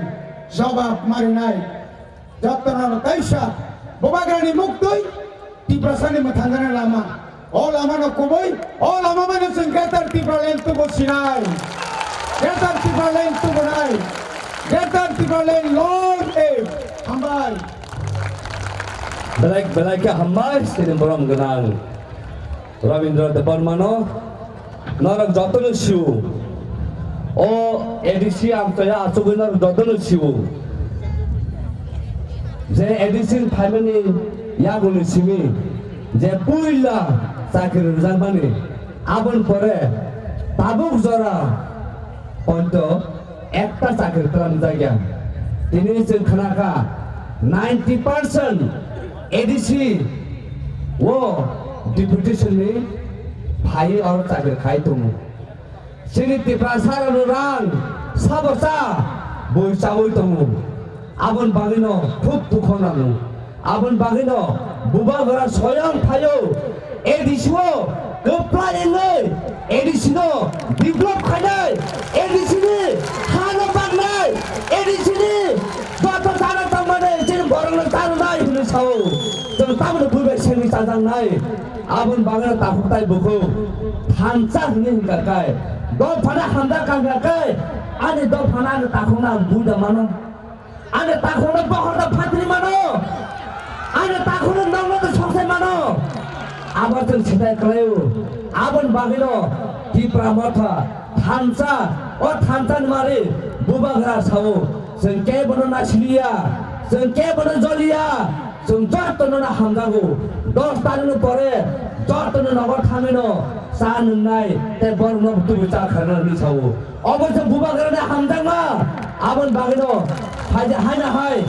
jobab marinai. Jottono kaisa Bubagrani muktwi Tiprasani mwthangjaknai lama. O lama no kubui, o lama mano chwng Greater Tipraland tubu sinai. Greater Tipraland tubunai. Greater Tipraland long live. Hambai. Belai, belai khe hambai, sini borom gwnang. Rabindra Debbarmano norok jotono sio. O A D C amchaya achugwi norok jotono sio. Je A D C ni phaimani yagulni simi je puila chakri rwjakmani, aboni pore tabuk jora ponto ekta chakri tlamjakya. Tini chwng khnakha ninety percent A D C o deputation ni phaiwi oro chakri khai tongo. Chini Tiprasa rokni rang sabo cha bui chaui tongo. Aboni bagwino khub dukho nango. Aboni bagwino Bubagra soyang phaio A D C o kwplai wngwi A D C no develop khainai, A D C ni hano baknai, A D C ni joto chana tangmani chini borokno chananai hwnwi sao. Chwng tamoni buibai sengwi chajaknai. Aboni bagwino takhuk tai bukhuk thansa hwnwi hwnkha khe, dophano hamjak kangkha khe, ani dophano ani takhukno ang buida mano. Ani takhukno bokhorno phatri mano. Ani takhukno nokno twi soksai mano. Abo chwng sitai kwlaio. Aboni bagwino Tipra Motha thansa, o thansani mari Bubagra sao, chwng kebono nasiliya, chwng kebono joliya, chwng jotono hamjago. Dos tarikni pore jotono nogo thangwino cha nwngnai tei borokno tubu cha kharna hwnwi sao. Obo se Bubagrani hamjakma, aboni bagwino phaidi haino hai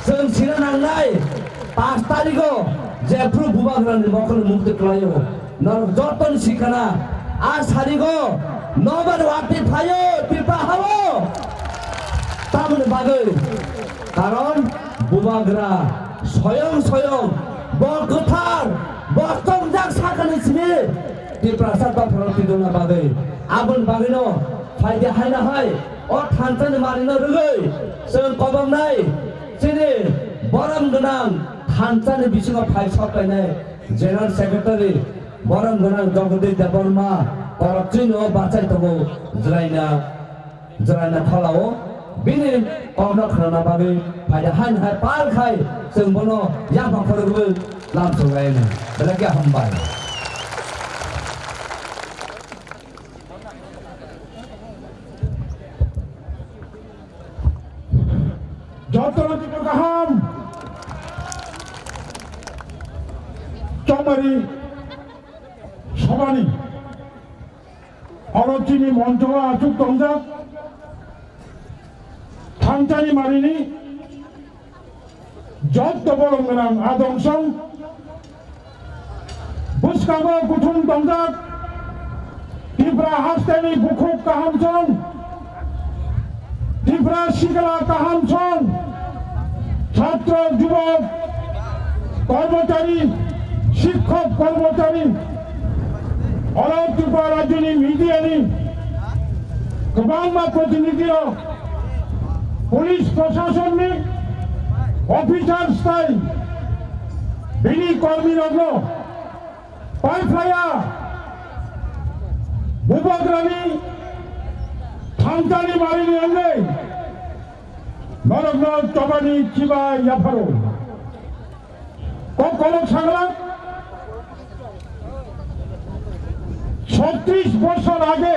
chwng sina nangnai, pash tarigo jephru Bubagrani mokholni mukti kwlaio. Norok jotoni sikhana, a sarigo nobar watwi phaio Tipra hao. Tamoni bagwi, karon Bubagra soyong soyong bo kwthar, bo chongjak sakani simi Tiprasa dophano tidona bagwi. Aboni bagwino phaidi haino hai o thansani marino rwgwi chwng kobomnai chini borom gwnang thansani bisingo phai sok painai General Secretary borom gwnang Jagadish Debbarma korokchwino bachai tongo jwraina. Jwraina phalao bini kokno khnana bagwi phaida haino hai pal khai chwng bono yaphang phorogwi lamsoglaino. Belai khe hambai. Jotono tino kaham chongmari sobani. Oro chini moncho o achuk tongjak, Thansani marini jotto bolong gwnang adong song, bwskango kuthum tongjak Tipra hasteni bukhuk kaham song, Tipra sikla kaham song, chhatro, jubok, kormochari, sikhok, kormochari, oro Tripura rajyoni media ni kwbangma protinidhi rok, police proshasonni officers tai bini kormi rokno paiphlaiya, Bubagrani Thansani marini wngwi norokno chobani chiba yapharo. Kok kolok sagla, ছত্রিশ বছর আগে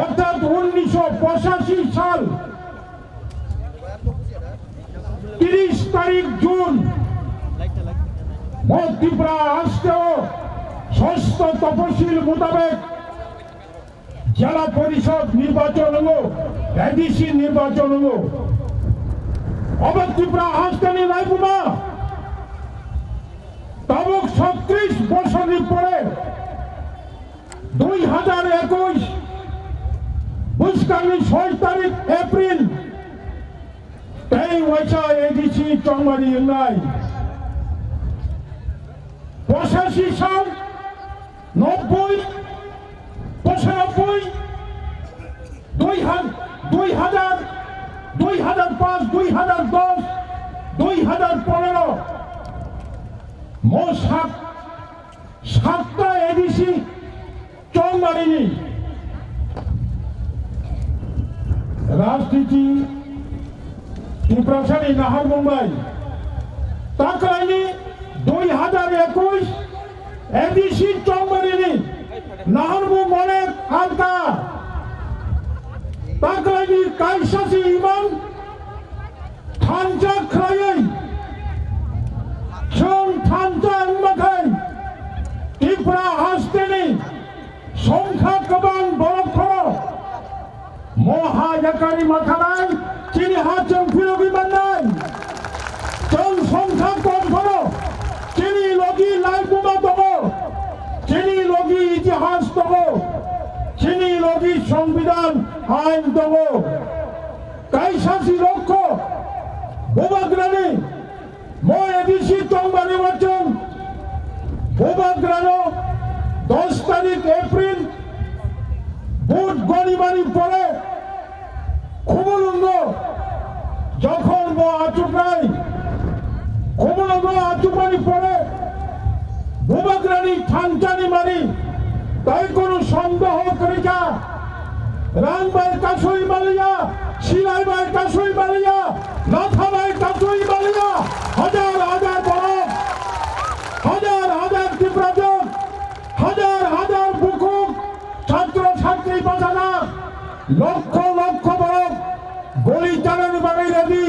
অর্থাৎ উনিশশো পঁচাশি সাল তিরিশ তারিখ জুন মধ্য ত্রিপুরা রাষ্ট্র ষষ্ঠ তফসিল মোতাবেক জেলা পরিষদ নির্বাচন হলো, এডিসি নির্বাচন হলো। অবধ ত্রিপুরা হাসকানি রায়পুরা tabuk ছত্রিশ বছর পরে Dui hazar ekush bwskangni soi tarik April tei waisa A D C chongmani wngnai. Pochashi sal, nobboi, pochanobboi, dui ha-, dui hazar, dui hazar panch, dui hazar dos, dui hazar ponero, mo sat, satta A D C chongmarini rajniti Tiprasani naharmung bai taklaini dui hazar ekush A D C chongmarini naharmung mone alka taklaini kaisasi imang thansa khlaiwi chwng thansa wngma khai Tripura hasteni songkha kwbang borok phano moha yakari ma khanai chini ha chwng phirogwi mannai. Chwng songkha kom phano chini logi laibuma tongo, chini logi itihas tongo, chini logi songbidan ain tongo. Kaisa si rokho bubagrani mo A D C tongmani wachung bubagrano dos tarik April vote gonimani pore Khumulwngo jokhon bo achuknai, Khumulwngo achukmani pore bubagrani thanchani mani tai kono sondeho kwrwi kha. Rang bai kasui maliya, silai bai kasui maliya, nokha bai kasui maliya, hajar hajar borok, hajar hajar Tiprajwk, hajar hajar bukhuk, chhatro chhatri bachajak, lokkho lokkho borok goli chanani bagwi ready,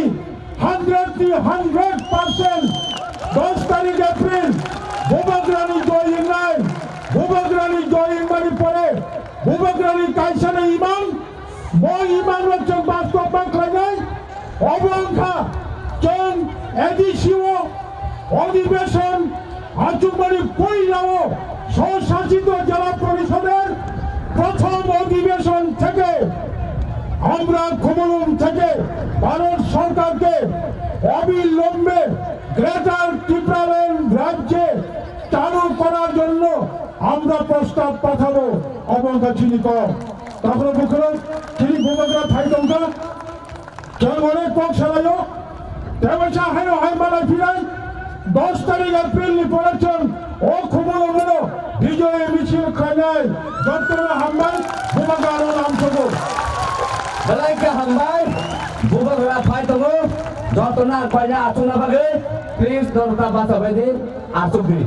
hundred ni hundred percent. Dos tarik April, bubagrani joi wngnai, bubagrani joi wngmani pore, bubagrani kaisani imang, bo imang rok chwng bastob ma khlainai, obo wngkha chwng A D C o অধিবেশন achukmani puilao স্বশাসিত জেলা পরিষদের প্রথম অধিবেশন থেকে আমরা খুমুলুং থেকে ভারত সরকারকে অবিলম্বে গ্রেটার ত্রিপুরাল্যান্ড রাজ্যে চালু করার জন্য আমরা প্রস্তাব পাঠাবো। Obo wngkha chini kok. Takhro bukhro chini bubagra phai tongkha. Chwng onek kok salaio, tei waisa haino hai malai phinai, dos tarik April ni pore chwng o Khumulwngo no bijoy michil khlainai, jotono hambai, bubagra no lamsogo. Belai khe hambai, bubagra phai tongo, jotono ang koina achukna bagwi, please norok ta bacha bai di, achuk di.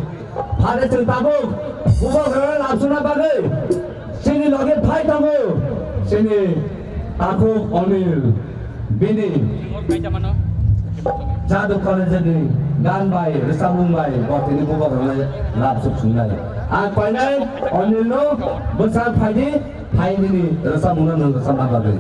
Phare chwng tabuk bubagrano lamsokna bagwi chini loge phai tongo chini takhuk Onil, bini Jadu College ni gan bai rwchapmung bai bo tini bubagrano lamsok sungnai. Ang koinai Onil no bwsang phaidi, phai nini rwchapmung no nwng rwchapna bagwi.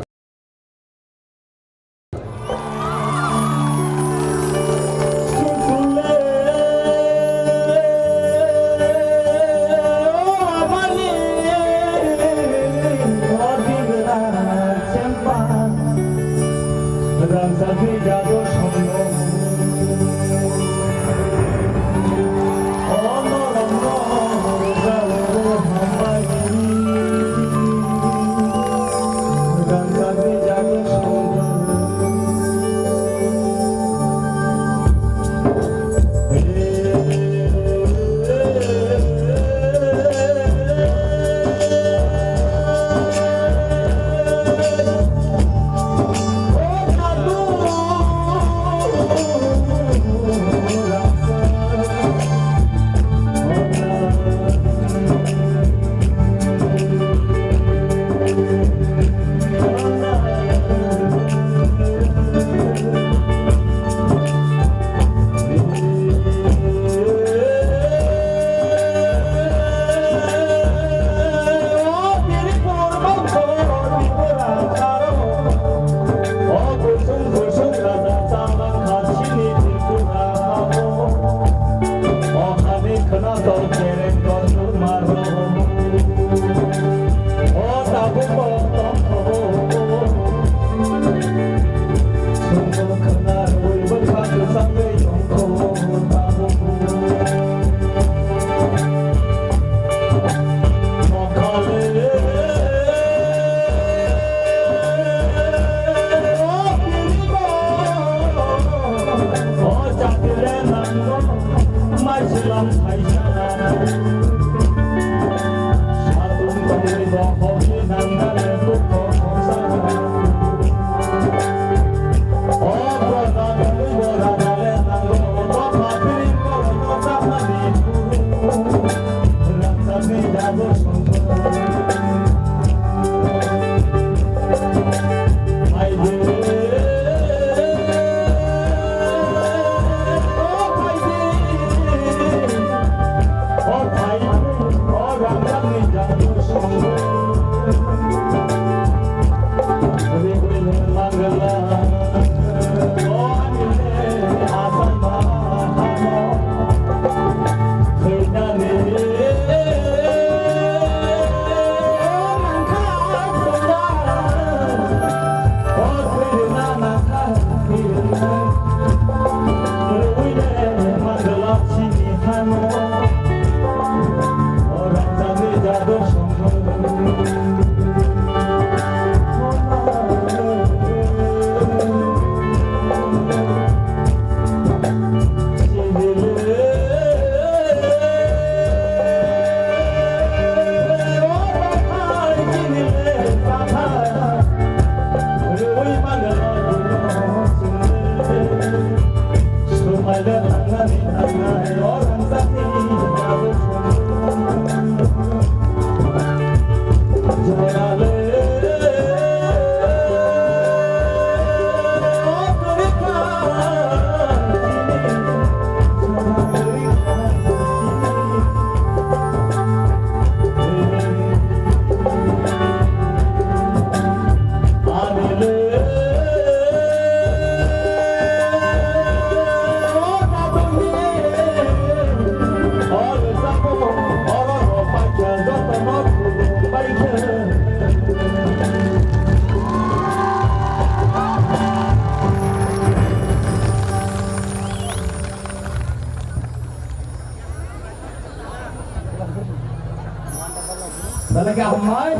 Belai khe hambai,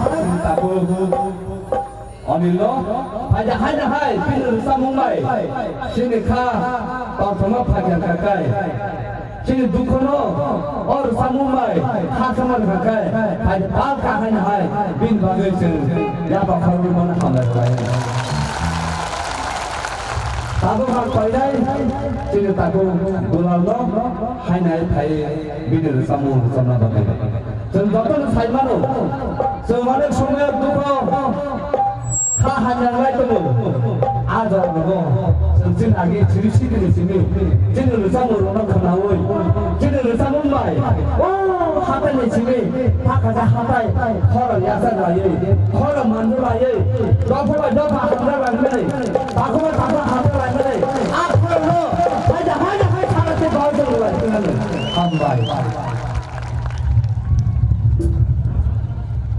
tabuk Onilo, phaida haida hai, bini rwchapmung bai, chini kha, tongthoma phaikha kha kai. Chini dukhono, o rwchapmung bai, kha sama kha kai. Phaida pal kha haina hai, bini bagwi chwng yapha khorwi mano hambai khlai. Tabuk hak painai, chini takhuk Dulalno hainai phai bini rwchapmung rwchapna bagwi. Chwng jotono sai mano, chwng onek somoyo dukho kha hamya wngwi tongo. A jorao chwng chini agi chiri chiri ni simi chini rwchapmung rokno khwnaui chini rwchapmung bai o hatai ni simi Hakha hatai, khorang yasa laiwi, khorang mandu laiwi, dopha bai dopha hamra langmani, takhuma takhuma hamra langmani, a khorang no, haida haida hai thana se bau jong lai. Hambai.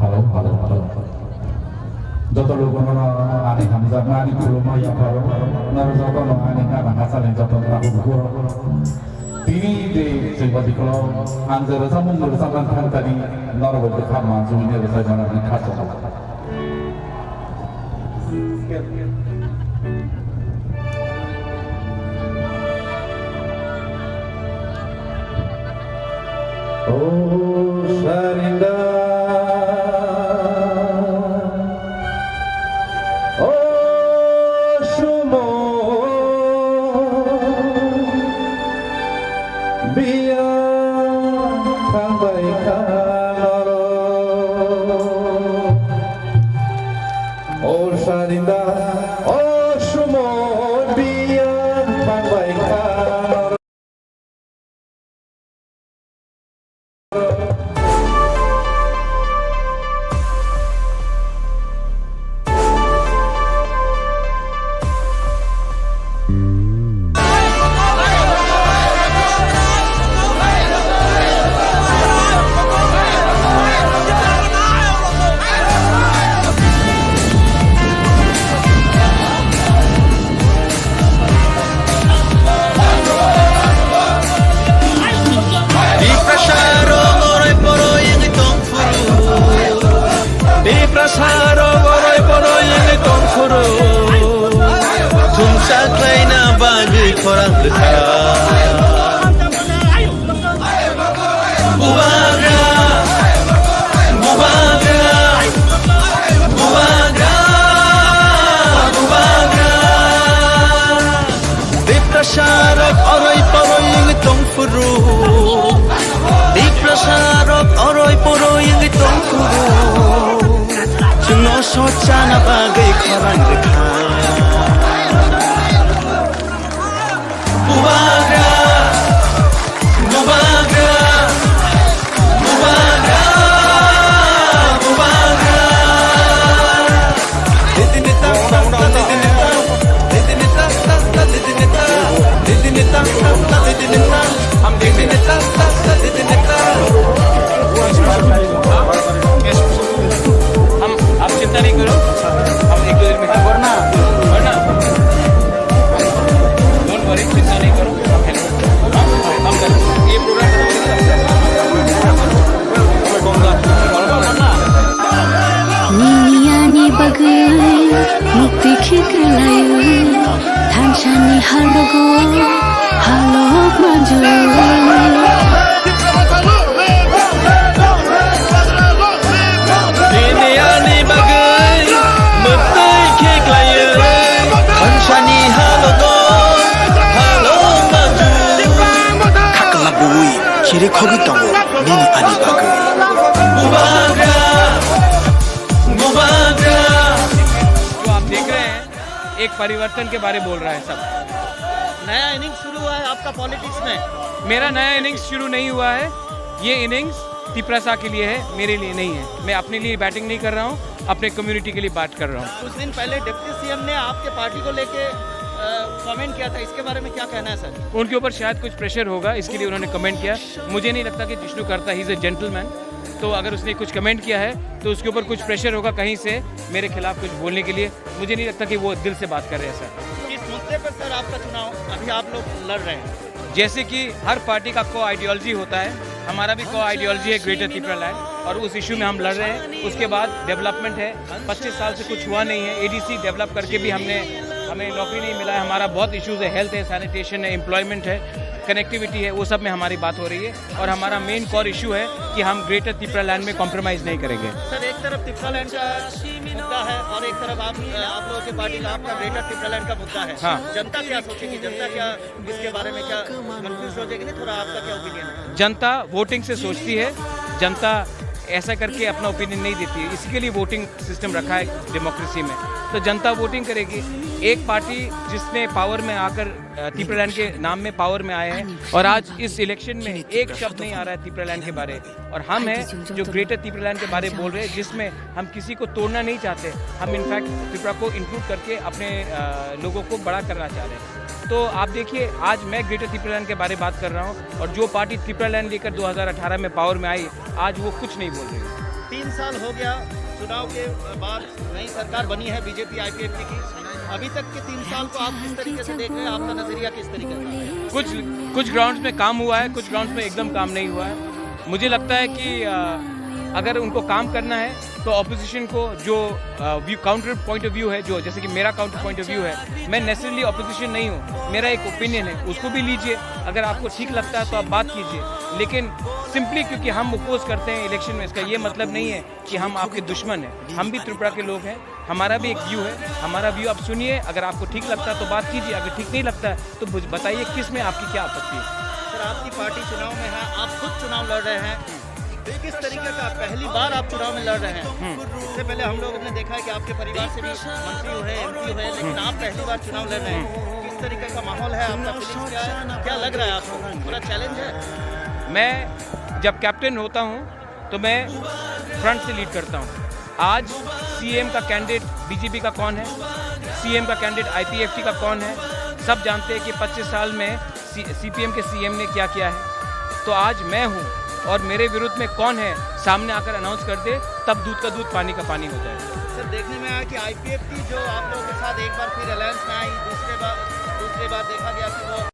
Hello, hello, hello. Joto lukuno ani hamjakma, ani khulumma yapharo, noro jotono ani nana hachani joto tabuk bukhuk. Tini de chwngba bikolo ang je rwchapmung rwchapna thang tani norok bai bwkha manjui ne rwchapmani kha chongo. O Sarinda. O sumo biya thangbai kha norok. O Sarinda, o sumo biya thangbai kha norok. Tiprasa rok oroi poroi wngwi tong phuru. Tiprasa rok oroi poroi wngwi tong phuru. Chwngsa khlaina bagwi khorang rwkha. Bubagra, bubagra, bubagra, bubagra. Tiprasa rok oroi poroi wngwi tong phuru. Tiprasa rok oroi poroi wngwi tong phuru. Chwngno sochana bagwi khorang rwkha. Thansani halogo halok manju. Nini ani bagwi mwtwi khe khlaiwi thansani halogo halok manju. Khakla bui khiri khogwi tongo nini ani bagwi. Bubagra, bubagra. जो आप देख रहे हैं, एक परिवर्तन के बारे बोल रहा है सब। नया इनिंग्स शुरू हुआ है आपका पॉलिटिक्स में। मेरा नया इनिंग्स शुरू नहीं हुआ है। ये इनिंग्स तिपरासा के लिए है, मेरे लिए नहीं है। मैं अपने लिए बैटिंग नहीं कर रहा हूँ, अपने कम्युनिटी के लिए बात कर रहा हूँ। कुछ दिन पहले डिप्टी सीएम ने आपके पार्टी को लेके, अ, कमेंट किया था, इसके बारे में क्या कहना है सर? उनके ऊपर शायद कुछ प्रेशर होगा, इसके लिए उन्होंने कमेंट किया। मुझे नहीं लगता कि जिष्णु करता, ही इज़ अ जेंटलमैन, तो अगर उसने कुछ कमेंट किया है तो उसके ऊपर कुछ प्रेशर होगा कहीं से मेरे खिलाफ कुछ बोलने के लिए। मुझे नहीं लगता कि वो दिल से बात कर रहे हैं ऐसा। किस मुद्दे पर सर आपका चुनाव अभी आप लोग लड़ रहे हैं? जैसे कि हर पार्टी का को आइडियोलॉजी होता है, हमारा भी को आइडियोलॉजी है ग्रेटर तिपरालैंड, और उस इशू में हम लड़ रहे हैं। उसके बाद डेवलपमेंट है, पच्चीस साल से कुछ हुआ नहीं है। एडीसी डेवलप करके भी हमने, हमें नौकरी नहीं मिला है। हमारा बहुत इशूज है, हेल्थ है, सैनिटेशन है, एम्प्लॉयमेंट है, कनेक्टिविटी है, वो सब में हमारी बात हो रही है। और हमारा मेन कोर इशू है कि हम ग्रेटर तिपरालैंड में कॉम्प्रोमाइज नहीं करेंगे। सर, एक तरफ तिपरालैंड का मुद्दा है और एक तरफ आप, आप लोगों की पार्टी का, आपका ग्रेटर तिपरालैंड का मुद्दा है। हाँ। जनता क्या सोचेगी, जनता क्या इसके बारे में क्या कंफ्यूज हो जाएगी? नहीं, थोड़ा आपका क्या ओपिनियन है? जनता वोटिंग से सोचती है, जनता ऐसा करके अपना ओपिनियन नहीं देती है, इसी के लिए वोटिंग सिस्टम रखा है डेमोक्रेसी में। तो जनता वोटिंग करेगी। एक पार्टी जिसने पावर में आकर, अ, तिपरालैंड के नाम में पावर में आए हैं और आज इस इलेक्शन में एक शब्द नहीं आ रहा है तिपरालैंड के बारे, और हम हैं जो ग्रेटर तिपरालैंड के बारे बोल रहे हैं, जिसमें हम किसी को तोड़ना नहीं चाहते। हम इनफैक्ट त्रिपुरा को इंक्लूड करके अपने, अ, लोगों को बड़ा करना चाह रहे हैं। तो आप देखिए, आज मैं ग्रेटर तिपरालैंड के बारे में बात कर रहा हूँ और जो पार्टी तिपरालैंड लेकर दो हज़ार अठारह में पावर में आई, आज वो कुछ नहीं बोल रही है। तीन साल हो गया चुनाव के बाद नई सरकार बनी है बीजेपी आईपीएफटी की। अभी तक के तीन साल को आप किस तरीके से देख रहे हैं? आपका नजरिया किस तरीके का है? कुछ, कुछ ग्राउंड्स में काम हुआ है, कुछ ग्राउंड्स में एकदम काम नहीं हुआ है। मुझे लगता है कि, अ, अगर उनको काम करना है तो ऑपोजिशन को जो, अ, view, counter point of view है, जो जैसे कि मेरा काउंटर पॉइंट ऑफ व्यू है, मैं नेसेसरली ऑपोजिशन नहीं हूँ, मेरा एक ओपिनियन है, उसको भी लीजिए। अगर आपको ठीक लगता है तो आप बात कीजिए, लेकिन सिंपली क्योंकि हम अपोज करते हैं इलेक्शन में, इसका ये मतलब नहीं है कि हम आपके दुश्मन हैं। हम भी त्रिपुरा के लोग हैं, हमारा भी एक व्यू है, हमारा व्यू आप सुनिए। अगर आपको ठीक लगता है तो बात कीजिए, अगर ठीक नहीं लगता है तो बुझ-, बताइए किस में आपकी क्या आपत्ति है। सर, आपकी पार्टी चुनाव में है, आप खुद चुनाव लड़ रहे हैं, किस तरीके का, पहली बार आप चुनाव में लड़ रहे हैं? हम्म। इससे पहले हम लोगों ने देखा है कि आपके परिवार से भी मंत्री हुए, एमपी हुए, लेकिन हम्म। आप पहली बार चुनाव लड़ रहे हैं। हम्म। किस तरीके का माहौल है, आपका फीलिंग्स क्या है, क्या लग रहा है आपको? थोड़ा चैलेंज है? मैं जब कैप्टन होता हूँ तो मैं फ्रंट से लीड करता हूँ। आज सीएम का कैंडिडेट बीजेपी का कौन है, सीएम का कैंडिडेट आईपीएफटी का कौन है, सब जानते हैं कि पच्चीस साल में सी, सीपीएम के सीएम ने क्या किया है। तो आज मैं हूँ और मेरे विरुद्ध में कौन है, सामने आकर अनाउंस कर दे, तब दूध का दूध, पानी का पानी हो जाए। सर, देखने में आया कि आईपीएफटी जो आप लोगों के साथ एक बार फिर अलायंस में आई, दूसरे बार, दूसरी बार देखा गया कि वो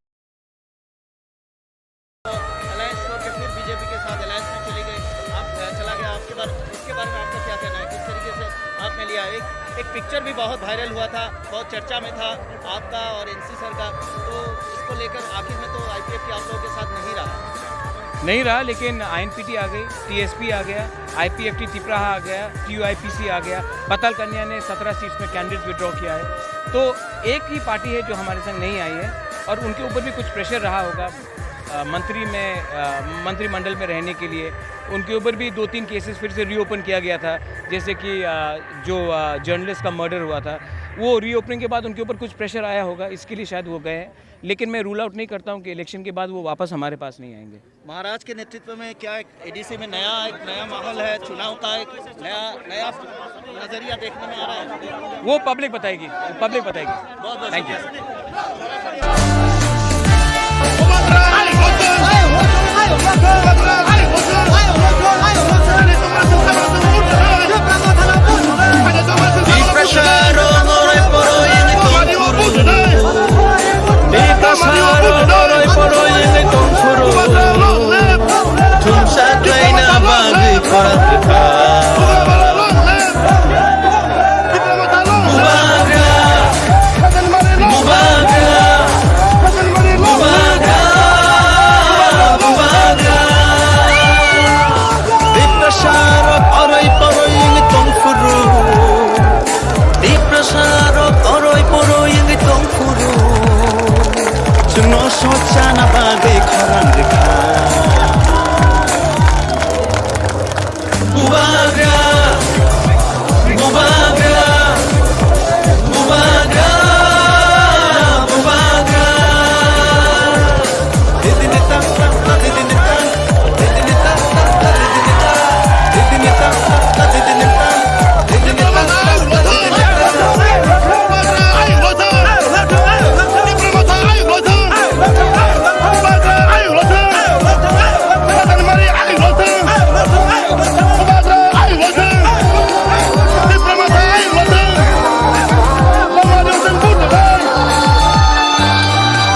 अलायंस छोड़ के फिर बीजेपी के साथ अलायंस में चली गई, आप, अ, चला गया, आपके बारे, इसके बारे में आपका क्या कहना है? किस तरीके से आपने लिया? एक, एक पिक्चर भी बहुत वायरल हुआ था, बहुत चर्चा में था आपका और एनसी सर का, तो इसको लेकर आखिर में तो आईपीएफटी आप लोगों के साथ नहीं रहा। नहीं रहा, लेकिन आईएनपीटी आ गई, टीएसपी आ गया, आईपीएफटी तिपराहा आ गया, टीयूआईपीसी आ गया, पाताल कन्या ने सत्रह सीट्स में कैंडिडेट विड्रॉ किया है। तो एक ही पार्टी है जो हमारे संग नहीं आई है और उनके ऊपर भी कुछ प्रेशर रहा होगा, अ, मंत्री में, अ, मंत्रिमंडल में रहने के लिए। उनके ऊपर भी दो तीन केसेस फिर से रीओपन किया गया था, जैसे कि, अ, जो, अ, जर्नलिस्ट का मर्डर हुआ था, वो रीओपनिंग के बाद उनके ऊपर कुछ प्रेशर आया होगा, इसके लिए शायद वो गए हैं। लेकिन मैं रूल आउट नहीं करता हूँ कि इलेक्शन के बाद वो वापस हमारे पास नहीं आएंगे। महाराज के नेतृत्व में क्या एक एडीसी में नया, एक नया माहौल है, चुनाव का एक नया, नया नजरिया देखने में आ रहा है? वो पब्लिक बताएगी, पब्लिक बताएगी। बहुत बहुत थैंक यू। शुक्रिया। Sochana bagwi khorang rikha. Bubagra, bubagra, bubagra, bubagra.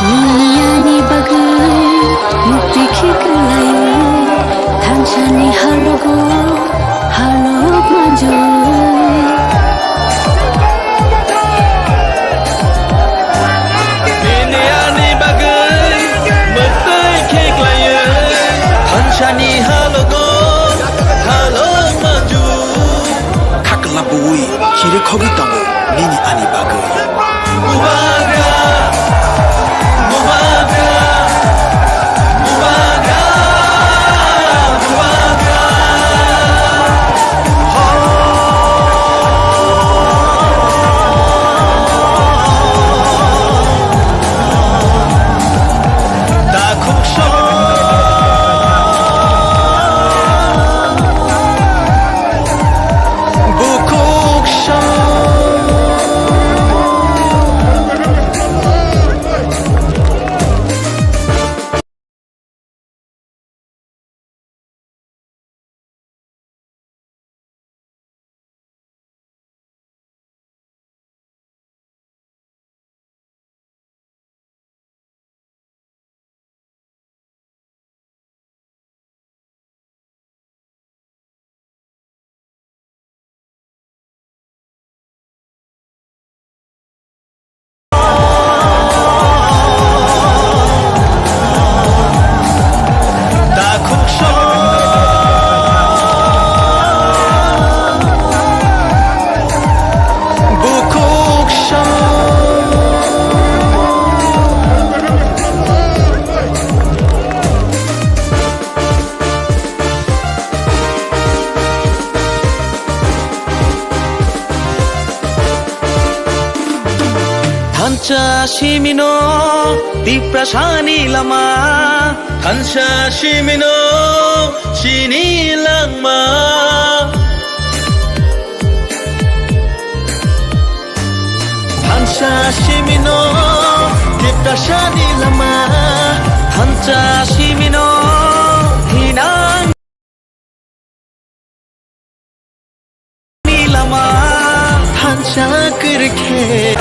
Nini ani bagwi mukti khiklai, thansani halogo halok manjui. Nini ani bagwi mukti khiklai, thansani halogo halok manjui. Khakla bui chiri khogwi tongo nini ani bagwi. Bubagra, bubagra, bubagra, bubagra. Takhuk song. Bukhuk song. Thansa simino Tiprasani lama, thansa simino sini langma. Thansa simino Tiprasani lama, thansa simino hinang. Lama thansa kwrwikhe.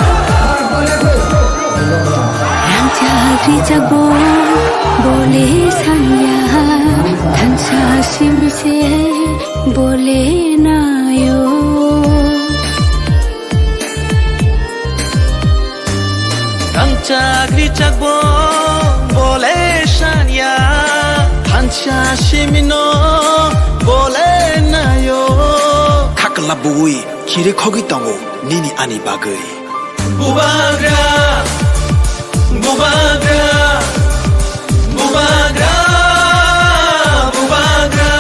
Rangchak rijak bo bole sanya, thansa simi se bole nayo. Rangchak rijak bo bole sanya, thansa simino bole nayo. Khakla bui chiri khogwi tongo nini ani bagwi. Bubagra, bubagra, bubagra, bubagra.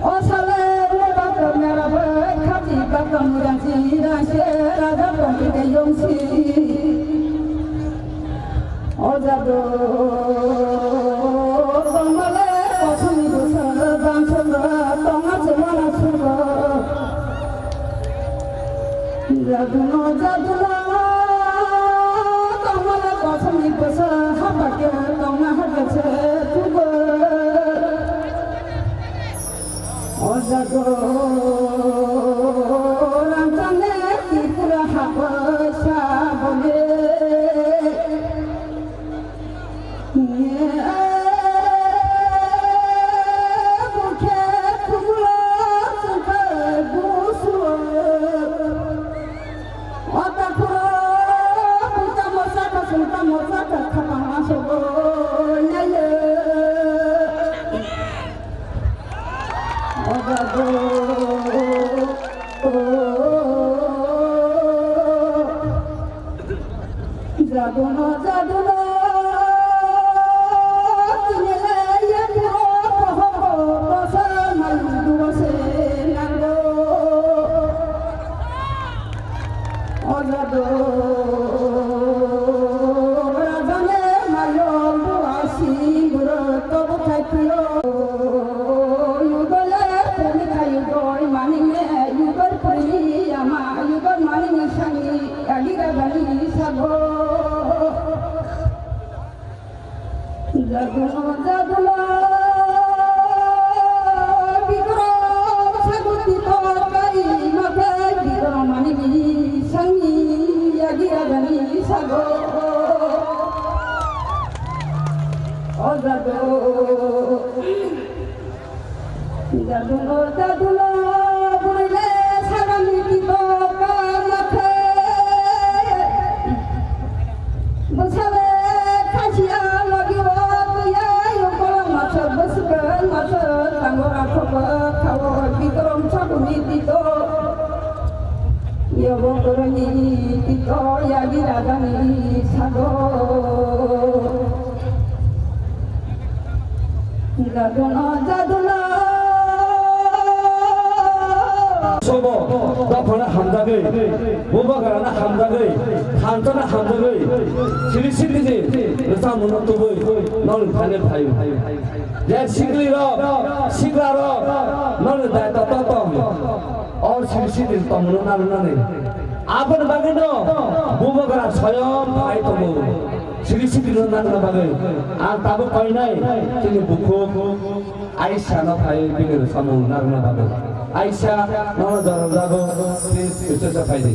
O sale, o bak mera bai khati bak mura ji ra se raja pandi de yong si. O jadu, tongmale, o suni busa, bang sura, tonga chumana sura. Jadu no jadu na. Jaduno, jaduno, tinele ye puro poho, posa malu duwa se nango. O jadu, rajane malu duwa si buro tobo thai piyo. Yudole puni khayu doi manine, yudor puni ama, yudor manine sangi, agira bani sago. Jaduno, jaduno, bikrom sago tito kai makai, bikrom manine sangi, agira bani sago. O jadu. Jaduno, jaduno, burile sagani tito kama khe. Bwsale khasiya logi o tuya yokolo masa bwswk masa tango rakhok khawo bikrom saguni tito. Yobo koroni tito yagi rajani sago. Jaduno, jaduno. Sobo, dophano hamjagwi, bubagrano hamjagwi, thanchano hamjagwi, siri siri je, rwchapmungno tubui, noni thani phaio. Je sikli rok, sikla rok, noni daitwa to tong. Or siri siri tongmungno nangnani. Aboni bagwino bubagra soyom phai tongo. Siri siri no nangna bagwi. Ang tabuk koinai chini bukhuk Aisha no phai bini samung nangna bagwi. Aisha, nono jora jago, please, ucha cha phai di.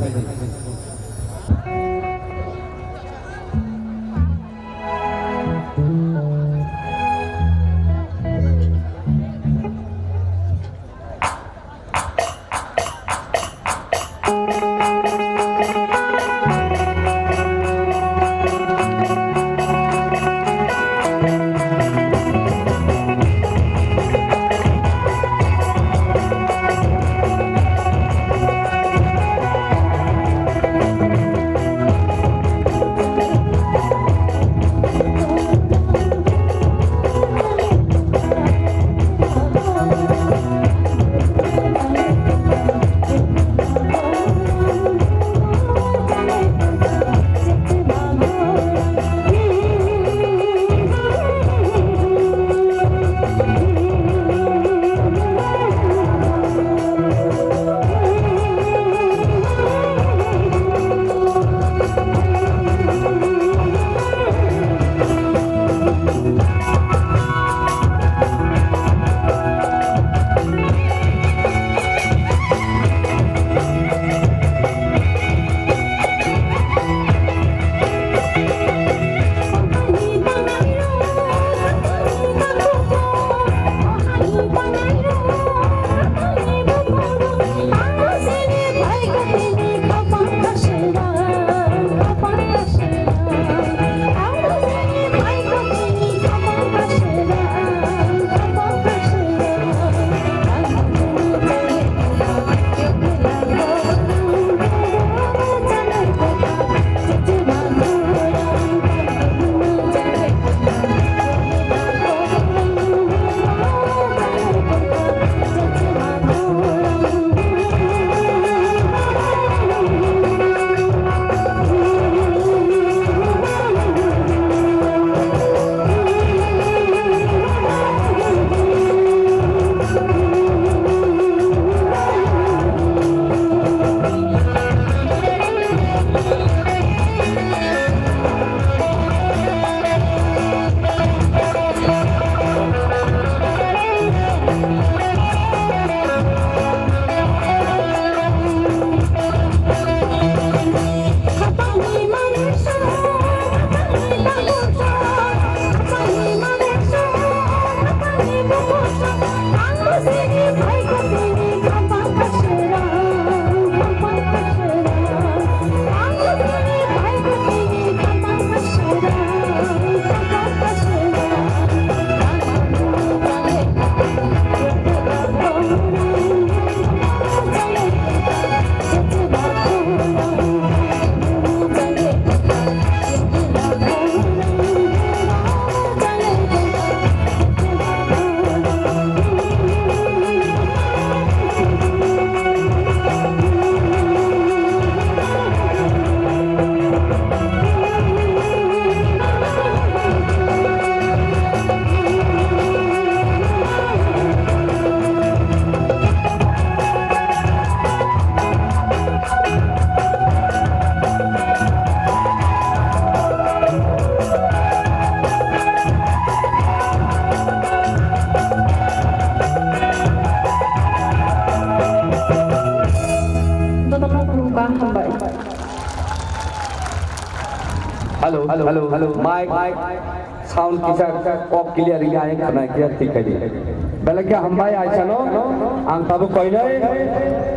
Hello, hello, mic, sound kisa kok clear wngya, ang khna clear thik khaidi. Belai khe hambai aisano, ang tabuk koinai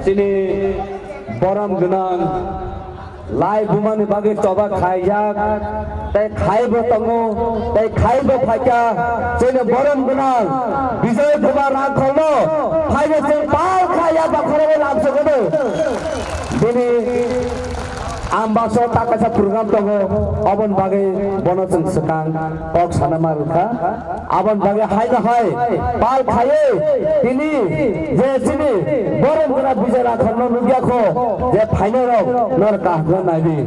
chini borom gwnang lai bumani bagwi choba khaijak, tei khaibo tongo, tei khaibo phaikha, chini borom gwnang Bijoy Kumar Rangkholno phaino chwng pal khaiya bakhorogwi lamsogono. Bini Ambaso ta kaisa program tongo, oboni bagwi bono chwng swkang kok sana ma rwkha. Aboni bagwi haino hai pal khaiwi tini je chini borom gwnang Bijoy Rangkholno nukya kho je phainairok nor kaham naidi.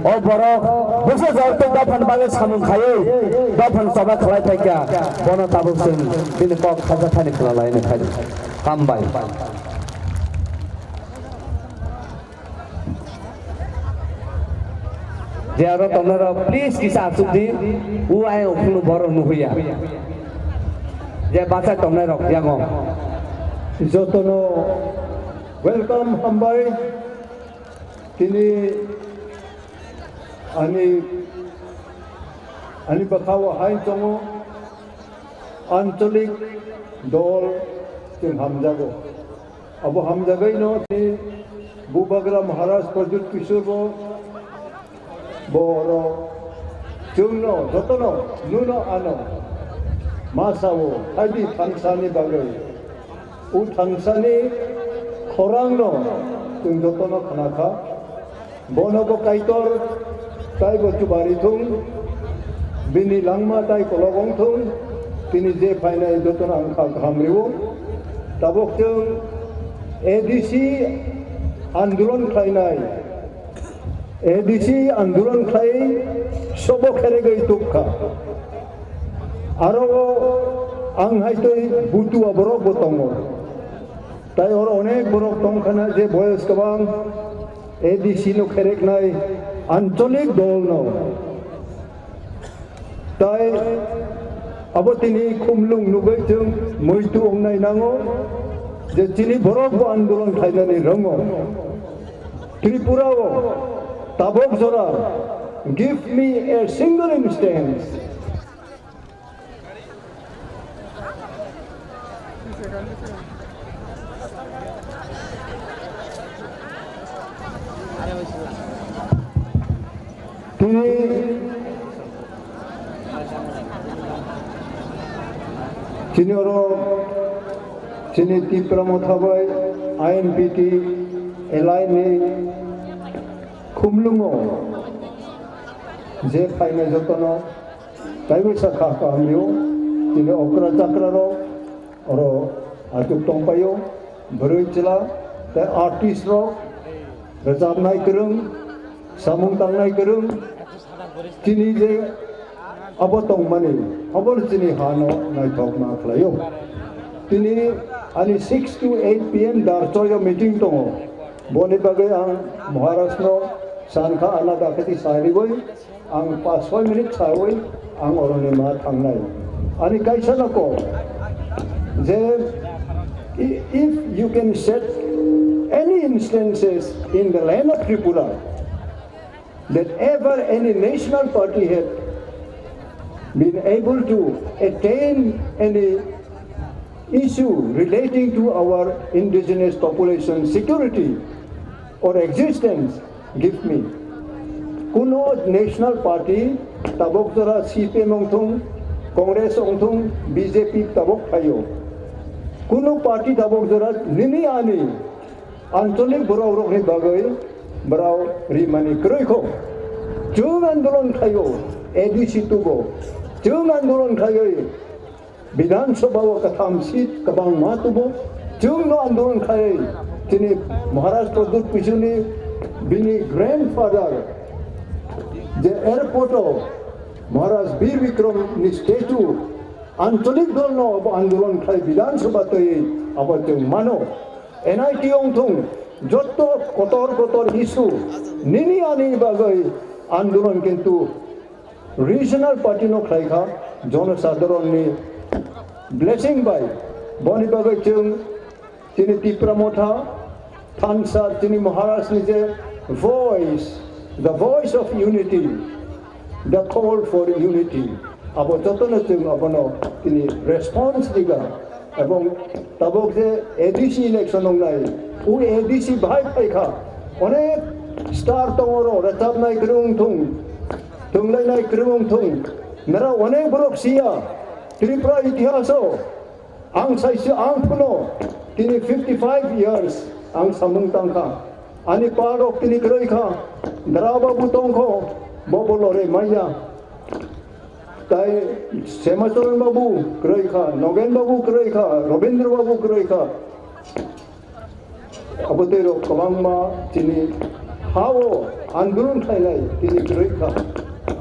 O borok bwsa jor tei dophani bagwi samung khaiwi dophani choba khlai phaikha, bono tabuk chwng bini kok khajathani khwna laina phai. Hambai. Je aro tongnarok, please kisa achukdi, o ayang ukhulno borok nuhuya. Je bachai tongnairok yango. Jotono welcome, hambai. Tini ani, ani bwkhao hai tongo, ancholik dol chwng hamjago. Abo hamjagwi no tini Bubagra Maharaj Pradyut Kishore bo, bo oro chwngno jotono nuno ano ma sao, haidi thangsani bagwi. O thangsani khorangno chwng jotono khna kha. Bono bo Kaitor taibo chubari thung, bini langma tai kolok wng thung, tini je phainai jotono ang kha kaham rio. Tabuk chwng A D C andolon khlainai, A D C andolon khlai sobo kheregwi tuk kha. Aro o ang hai tei butua borok bo tongo. Tai oro onek borok tong khana je boyos kwbang A D C no khereknai ancholik dol no. Tai abo tini khumlung nugwi chwng muitu wngnai nango je chini borok bo andolon khlainani rongo. Tripura o tabok jora, give me a single instance. Tini, tini oro chini Tipra Motha bai I N P T alliance ni khumlungo je phainai jotono Taibo sa kha kahamio, tini okra chakra rok oro achuk tongpaio, bwrwi chwla tei artist rok, rwchapnai kwrwng, samung tangnai kwrwng, chini je abo tongmani, abo chini hano naithok ma khlaio. Tini ani six to eight P M Darchoyo meeting tongo, boni bagwi ang Maharaj no sankha ana dakati sariwi, Ang pas soi minute sawi ang oroni ma thangnai. Ani kaisa no ko je i- if you can set any instances in the land of Tripura that ever any national party had been able to attain any issue relating to our indigenous population security or existence, give me. Kuno national party tabok jora C P M ongthung, Congress ongthung, B J P tabok phaio. Kuno party tabok jora nini ani ancholik borok rokni bagwi borok rimani kwrwi kho. Chwng andolon khaio, A D C tubo. Chwng andolon khaiwi Bidhan Sabha o katham seat kwbangma tubo. Chwngno andolon khai chini Maharaj Pradyut Kishoreni bini grandfather je airport o Maharaj Bir Bikram ni statue ancholik dol no abo andolon khai Bidhan Sabha twi abo chwng mano. N I T ongthung jotto kotor kotor issue nini ani bagwi andolon kintu Regional party no khlai kha, jonosadharon ni blessing bai. Boni bagwi chwng chini Tipra Motha, thansa chini Maharaj ni je voice, the voice of unity. The call for unity. Abo jotono chwng abono tini response riga. Ebong tabok je A D C election wngnai, o A D C bahai phaikha. Onek star tongo ro, rwchapnai kwrwng thung, thwnglainai kwrwng thung. Nara onek borok siya Tripura itihaso. Ang saisi ang phuno tini fifty five years ang samung tangkha. Ani pa rok tini kwrwi kha, Dara babu tongkho, bo bo lore maya. Tai Semacharan babu kwrwi kha, Nogen babu kwrwi kha, Robindra babu kwrwi kha. Abo tei rok kwbangma chini ha-o andolon khlainai tini kwrwi kha.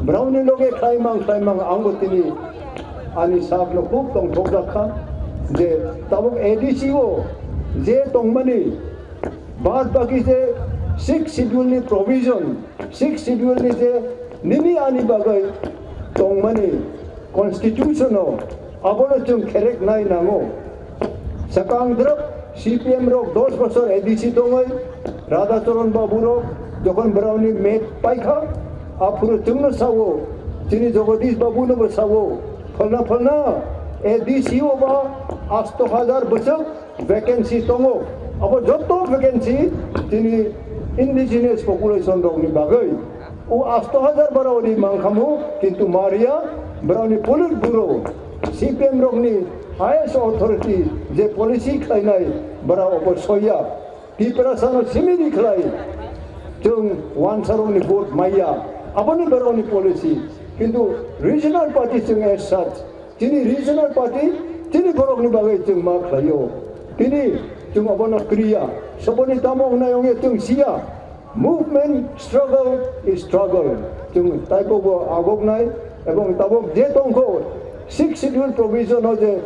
Brao ni loge khlaimang khlaimang angbo tini ani sakno khub tongthokjak kha je tabuk A D C o je tongmani bad baki je Sixth Schedule ni provision, Sixth Schedule ni je nini ani bagwi tongmani Constitution o abono chwng kherek nai nango. Sakang drop C P M rok dos bosor A D C tongoi, Radhacharan babu rok jokhon brao ni met paikha, aphuru chwngno sao, chini Jagadish babu no bo sao, phalna phalna A D C o ba asto hajar bwswk vacancy tongo. Abo joto vacancy tini indigenous population rokni bagwi. O asto hajar barao ri mangkhamu, kintu maria, brao ni Politburo, C P M rokni highest authority je policy khlainai, brao obo soya. Tiprasano simini khlai, chwng wansarokni vote maya, aboni brao ni policy. Kintu regional party chwng as such, chini regional party, chini borokni bagwi chwng ma khlaio. Tini chwng abono kriya, soboni tamo wngnai wngya chwng siya. Movement, struggle is struggle. Chwng taibo bo agoknai, ebong tabok je tongkho, Sixth Schedule provision o je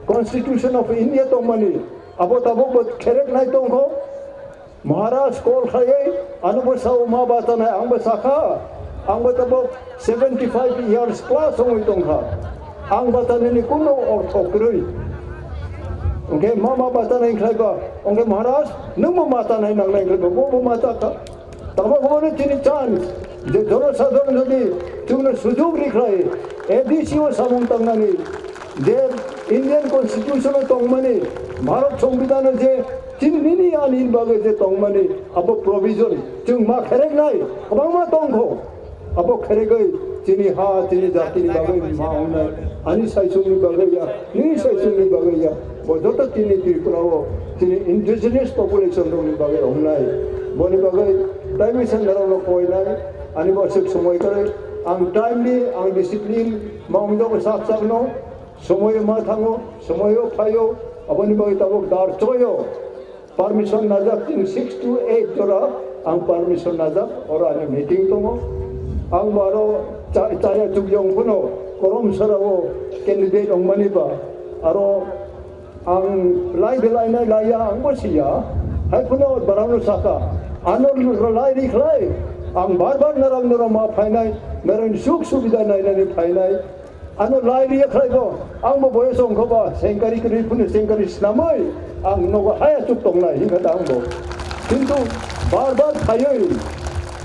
Constitution of India tongmani, abo tabok bo kherek nai tongkho. Maharaj call khlaiwi, ano bo sao ma bachanai, ang bo sakha, ang bo tabok seventy five years plus wngwi tongkha. Ang bachanani kuno ortho kwrwi. Hwnkhe ma ma bachanai khlaiba, hwnkhe Maharaj, nwng bo ma chanai nangnai khlaiba, bo bo ma chakha. Tamo bo chini chance, je jono sadharon jodi chwngno sujug rikhlai, A D C o samung tangnani, je Indian Constitution o tongmani, Bharat Songbidan o je chini nini ani bagwi je tongmani, abo provision chwng ma khereknai, kwbangma tongkho. Abo kheregwi chini ha, chini jatini bagwi ma wngnai, ani saichungni bagwi ya, nini saichungni bagwi ya, bo joto chini Tripura o chini indigenous population rokni bagwi wngnai. Boni bagwi taiwi sengdarokno koinai, ani bo aswk somoi kwrwi, ang timely, ang discipline, ma wngjago sak sakno, somoi ma thango, somoi o phaio, aboni bagwi tabuk dar choyo. Permission najak chwng six to eight jora ang permission najak, oro ani meeting tongo. Ang bo aro cha-, chaya chukya wng phano korom sara o candidate wngmani ba aro ang lai belai nai laiya ang bo siya. Hai phano barano saka ano lai rikhlai ang bar bar narang narang ma phainai narang suk subida nainani phainai. Ano lai riya khlai bo, ang bo boyos ongkha ba, sengkari kwrwi phano sengkari snamwi, ang nogo haya chuk tongnai, hingkha da ang bo. Kintu bar bar phaiwi,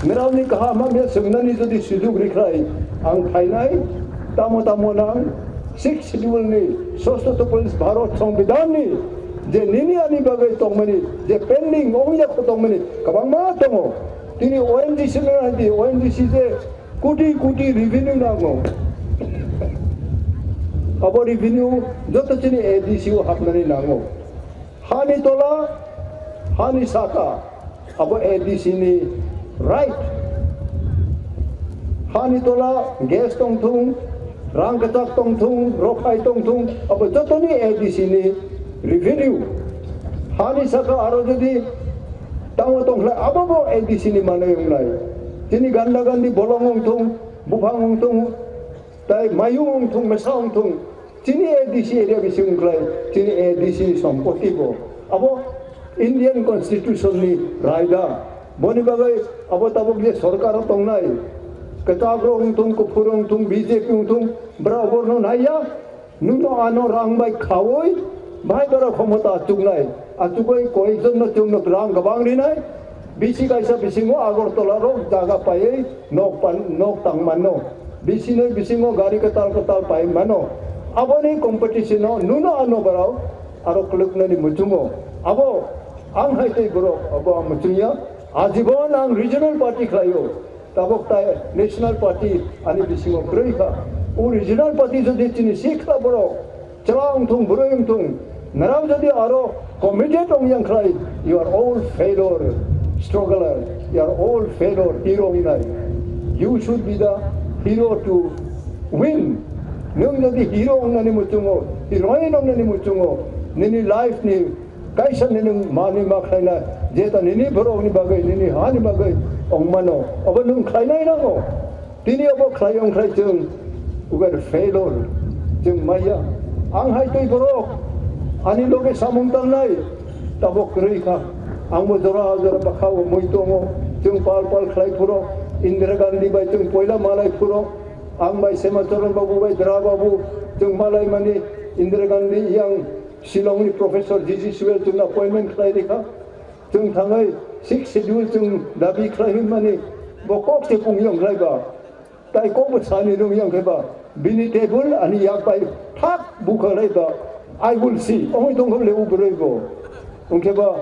nirao ni kaham hamya swngnani jodi sujuk rikhlai, ang phainai, tamo tamo nang, Sixth Schedule ni, sosto to police Bharat Songbidan ni, je nini ani bagwi tongmani, je pending ongya kho tongmani, kwbangma tongo. Tini O N G C no nai di, O N G C je, Koti koti revenue nango. Abo revenue joto chini A D C o hapnani nango. Hani tola, hani saka, abo A D C ni right. Hani tola gas tongthung, rang kwchak tongthung, rokhai tongthung, abo jotoni A D C ni revenue. Hani saka aro jodi tamo tongkhlai abo bo A D C ni manwi wngnai. Chini ganda gandi bolong wngthung, buphang wngthung, tai mayung wngthung, mesa wngthung, chini A D C area bising wngkhlai chini A D C ni sompoti bo. Abo Indian Constitution ni raida. Boni bagwi abo tabuk je sorkar o tongnai, kwchak rok wngthung, kuphur wngthung, B J P wngthung, bwrok borno naiya. Nwngno ano rang bai khaui, bahai bara khomota achuknai. Achugwi koijonno chwngno rang kwbang rinai. Bisi kaisa bisingo Agartala rok jaga paiwi nok pan-, nok tangmano. Bisini bisingo gari kwtal kwtal pai mano. Aboni competition-o nuno ano borok aro kwlwknani muchungo. Abo ang hai tei borok abo ang muchungya. Ajibon ang regional party khlaio. Tabok tai national party ani bisingo kwrwi kha. O regional party jodi chini sikla borok chwla wng thung, bwrwi wng thung, nrao jodi aro committed wng yang khlai, you are all failure, struggler, you are all failure, hero hinai. You should be the hero to win. Nwng jodi hero wngnani muchungo, heroine wngnani muchungo, nini life ni kaisa nini mani ma khlaina, jeta nini borok ni bagwi, nini ha ni bagwi wngmano, obo nwng khlainai nango. Tini obo khlai wng khlai chwng uber failure chwng maya. Ang hai twi borok ani loge samung tangnai tabok kwrwi kha. Ang bo jora jora bwkha o mui tongo. Chwng pal pal khlai phuro Indira Gandhi bai chwng poila malai phuro. Ang bai Sema Charan Babu bai Dra Babu chwng malai mani Indira Gandhi yang Shillong ni professor G G Swell chwng appointment khlai rikha. Chwng thangwi sixth schedule chwng dabi khlai hwnmani bo kok se pung yong khlai ba. Tai kok bo sani rung yong khe ba. Bini table ani yak bai thak bukha lai ba. I will see. Ongoi tong khe le ubroi bo. Ong khe ba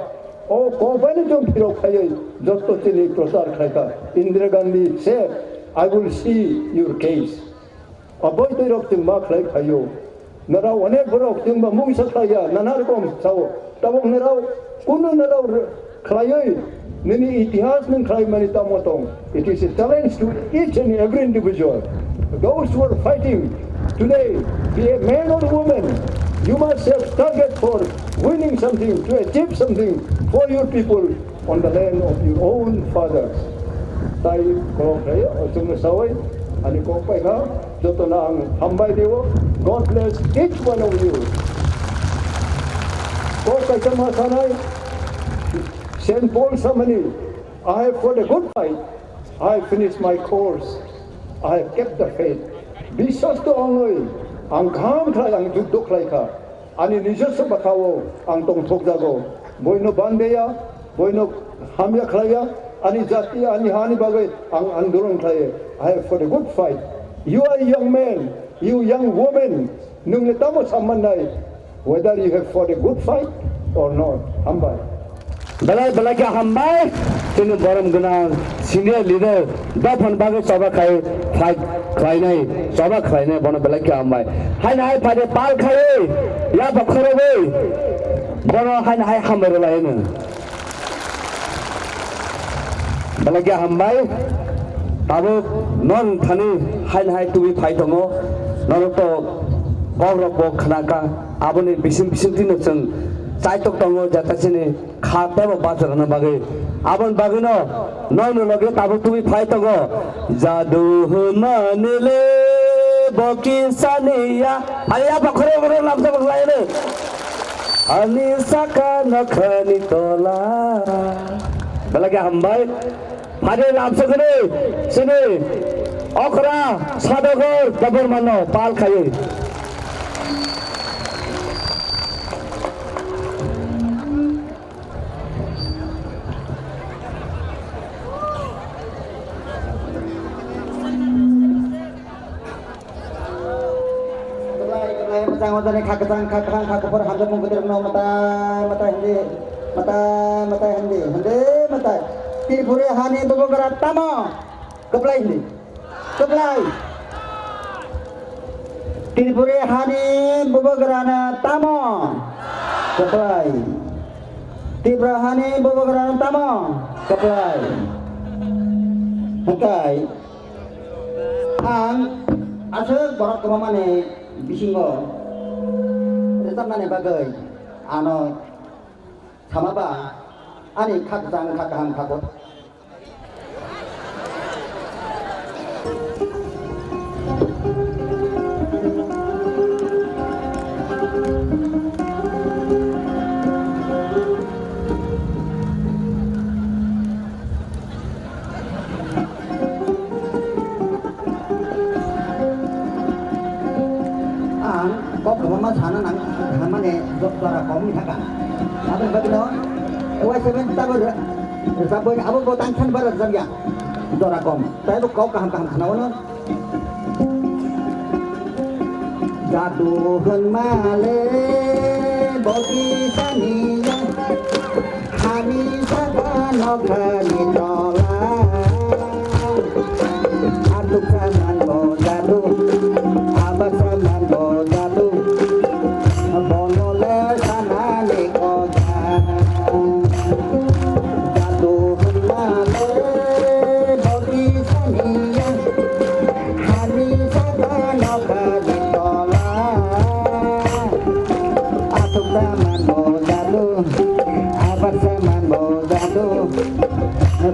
o kok bai no chwng phirok khaiwi jotto chini prochar khlai kha. Indira Gandhi said, "I will see your case." Aboi twi rok chwng ma khlai khaio. Nara onek borok chwng ba mungsa khlaiya, nana rokom sao. Tabok nara kunu nara khlaioi, nini itihas nung khlai mani tamo tong. It is a challenge to each and every individual. Those who are fighting today, be a man or woman, you must have target for winning something, to achieve something for your people on the land of your own fathers. Tai kok hai, o chwngno sawai, ani kok pai kha, jotono ang hambai dio. God bless each one of you. Kok kaisa ma sanai, Saint Paul samani, "I have fought a good fight, I have finished my course, I have kept the faith." Biswas to ongoi, ang kaham khlai, ang juddo khlai kha. Ani nijoswo bwkhao ang tongthokjago. Boino bandeya, boino hamya khlaiya, ani jati, ani hani bagwi ang andolon khlaiya. I have fought a good fight. You are a young man, you young woman, nwng le tamo sammannai, whether you have fought a good fight or not. Hambai. Belai belai khe hambai, chini borom gwnang senior leader dophani bagwi choba khai fight khlainai, choba khlainai, bono belai khe hambai. Haino hai phaide pal khaiwi ya bokhorogwi bono haino hai hambai rwlaino. Belai khe hambai, tabuk norok thani haino hai tubui phai tongo, norok to kok rok bo khna kha, aboni bising bising tino chwng chaitok tongo, jata chini kha tebo bacharana bagwi. Aboni bagwino nokni loge tabuk tubui phai tongo. Jadu hwnmani le bo kisaniya. Phai ya bokhorok bokhorok lamsa bokhorok laino. Ani saka nokhani tola. Belai khe hambai. Phai de lamsa khani sini okra sadogor dobormano pal khaiwi. Kwplai, kwplai, mwchang, mwchang, kha kwchang, kha kwthang, kha kuphur, hamjak mung kwthwirokno mwtai, mwtai hwndi, mwtai, mwtai hwndi, hwndi mwtai. Tripuri hani bubagra tamo? Kwplai hwndi. Kwplai. Tripuri hani bubagrano tamo? Kwplai. Tripura hani bubagrano tamo? Kwplai. Hwnkhe ang aswk borok kwbangmani bisingo rwchapnani bagwi ano sama ba ani kha kwchang, kha kaham, kha kwthang. Ang kok kwbangma sana nang, mane jora kom wngkha. Aboni bagwino Y seven tabuk rwchapwi abo bo tang san bara rwchapya. Jora kom. Tai bo kok kaham kaham khna-o no. Jadu hwnmale bo kisaniya, hani saka nokhani tola. Atuk saman bo jadu, abak saman bo jadu, bonole sanani kokya. Jadu hwnmale bo kisaniya, hani saka nokhani tola. Atuk saman bo jadu, abak saman bo jadu,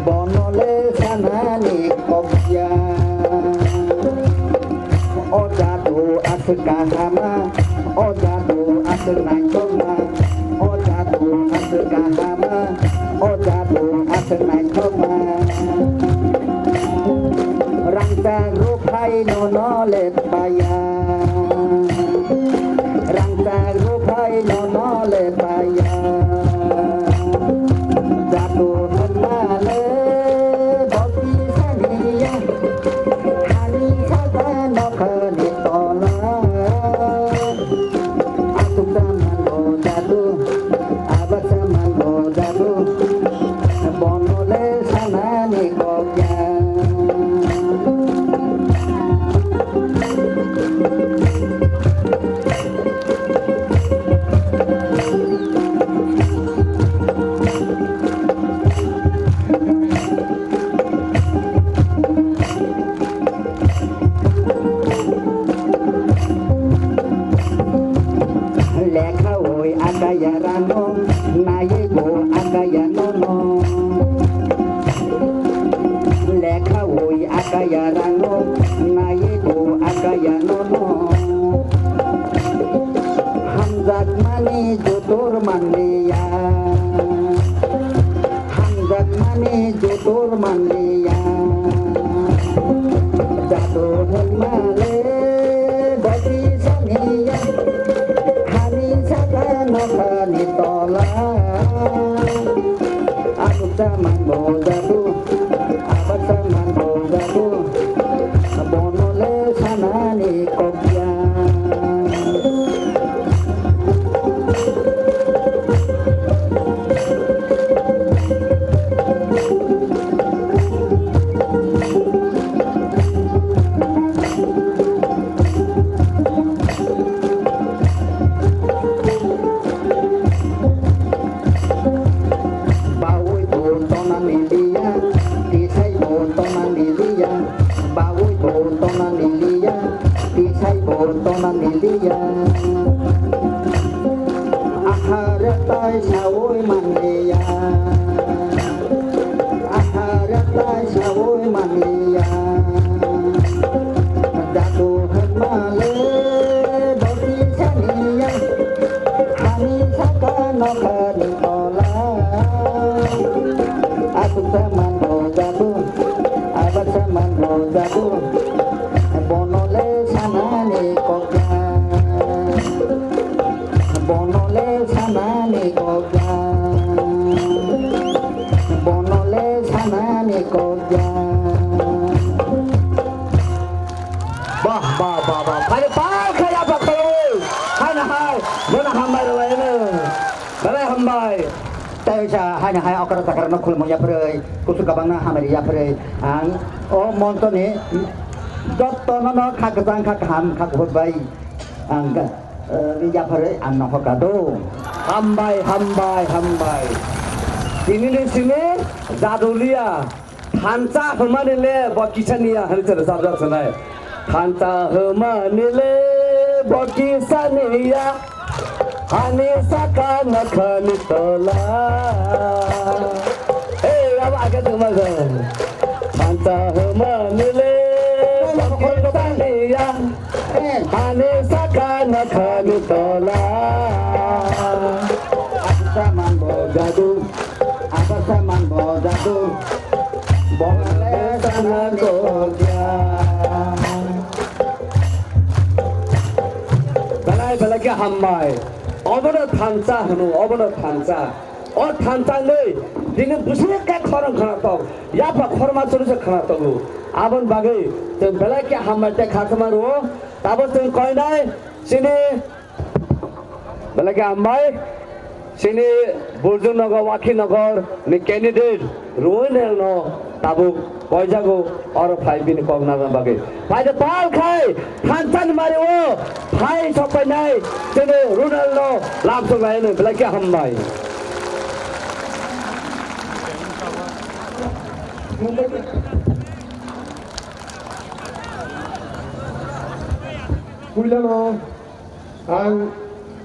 bonole sanani kokya. O jadu aswk kahama, o jadu aswk naithokma, o jadu aswk kahama, o jadu aswk naithokma. Rangchak ruphai nono le paya. Rangchak ruphai nono le paya. Jadu hwnmale bo kisaniya, hani saka nokhani tola. Atuk saman bo jadu, abak saman bo jadu, bonole sanani kokya. Lekhawi akaya rano, naiwi bo akaya nono. Lekhawi akaya rano, naiwi bo akaya nono. Hamjakmani jotor manliya. Hamjakmani jotor manliya. Jadu hwnmale bo kisaniya, hani saka nokhani tola. Atuk saman bo jadu, abak saman bo jadu, bonole sanani kokya. Bawi bo tona miliya, tisai bo tona miliya. Bawi bo tona miliya, tisai bo tona miliya. Ahare tai sawi manliya. Ahare tai sawi manliya. Jadu hwnmale bo kisaniya, hani saka nokhani tola. Atuk saman bo jadu, abak saman bo jadu, bonole sanani kokya. Bonole sanani kokya. Bonole sanani kokya. Bah, bah, bah, bah. Kali pal kaya bakal. Hai na hai. Bona hambai rwlaino. Belai hambai. Tei sa hai na hai okra chakra no khulmo yaphrwi. Kusu kabang na hamari yaphrwi. Ang o monto ni jotto no no kha kwchang kha kaham kha kuhut bai. Ang ga, eh, yapharwi ang no hoka do. Hambai, hambai, hambai. Tini ni simi jadulia. Thansa hwnmani le bo kisaniya hwnwi se rwchapjak sanai. Thansa hwnmani le bo kisaniya, hani saka nokhani tola. Hey, abo age tongma go. Thansa hwnmani le bo kisaniya, hani saka nokhani tola. Asa man bo jadu. Abasa man bo jadu, bongale sana kokya. Belai belai khe hambai. Obono thansa hwno, obono thansa. O thansa wngwi tini bwswk khe khorang khwnatok, yapha khorma chwrwisa khwnatogo. Aboni bagwi chwng belai khe hambai tei khakma rwo. Tabuk chwng koinai Chini belai khe hambai, chini Burjunnagar, Wakhinagar ni candidate Runel no tabuk koijago, oro phai bini kok nana bagwi. Phai de pal khai, thansa ni mari o phai sokpainai chini Runel no lam soknai no belai khe hambai. Puilano ang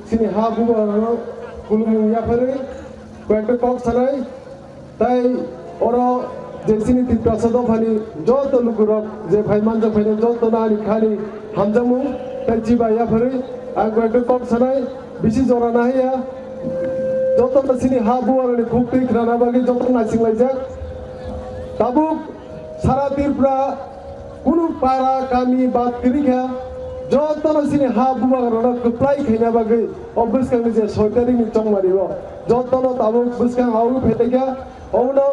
chini ha bubagrano khulumung yapharwi koyekta kok sanai, tai oro je chini Tiprasa dophani joto lukurok je phai manjak phainai jotono ani khani hamjakmung tai chiba yapharwi ang koyekta kok sanai, bisi jora nahiya, jotono chini ha bubagrani khuk twi khnana bagwi jotono naisinglaijak. Tabuk sara Tripura kunu para, kami, bad kwrwi kha, jotono chini ha bubagrano kwplai khaina bagwi o bwskangni je soi tarikni chongmari o jotono tabuk bwskang ha o phai kha. Omono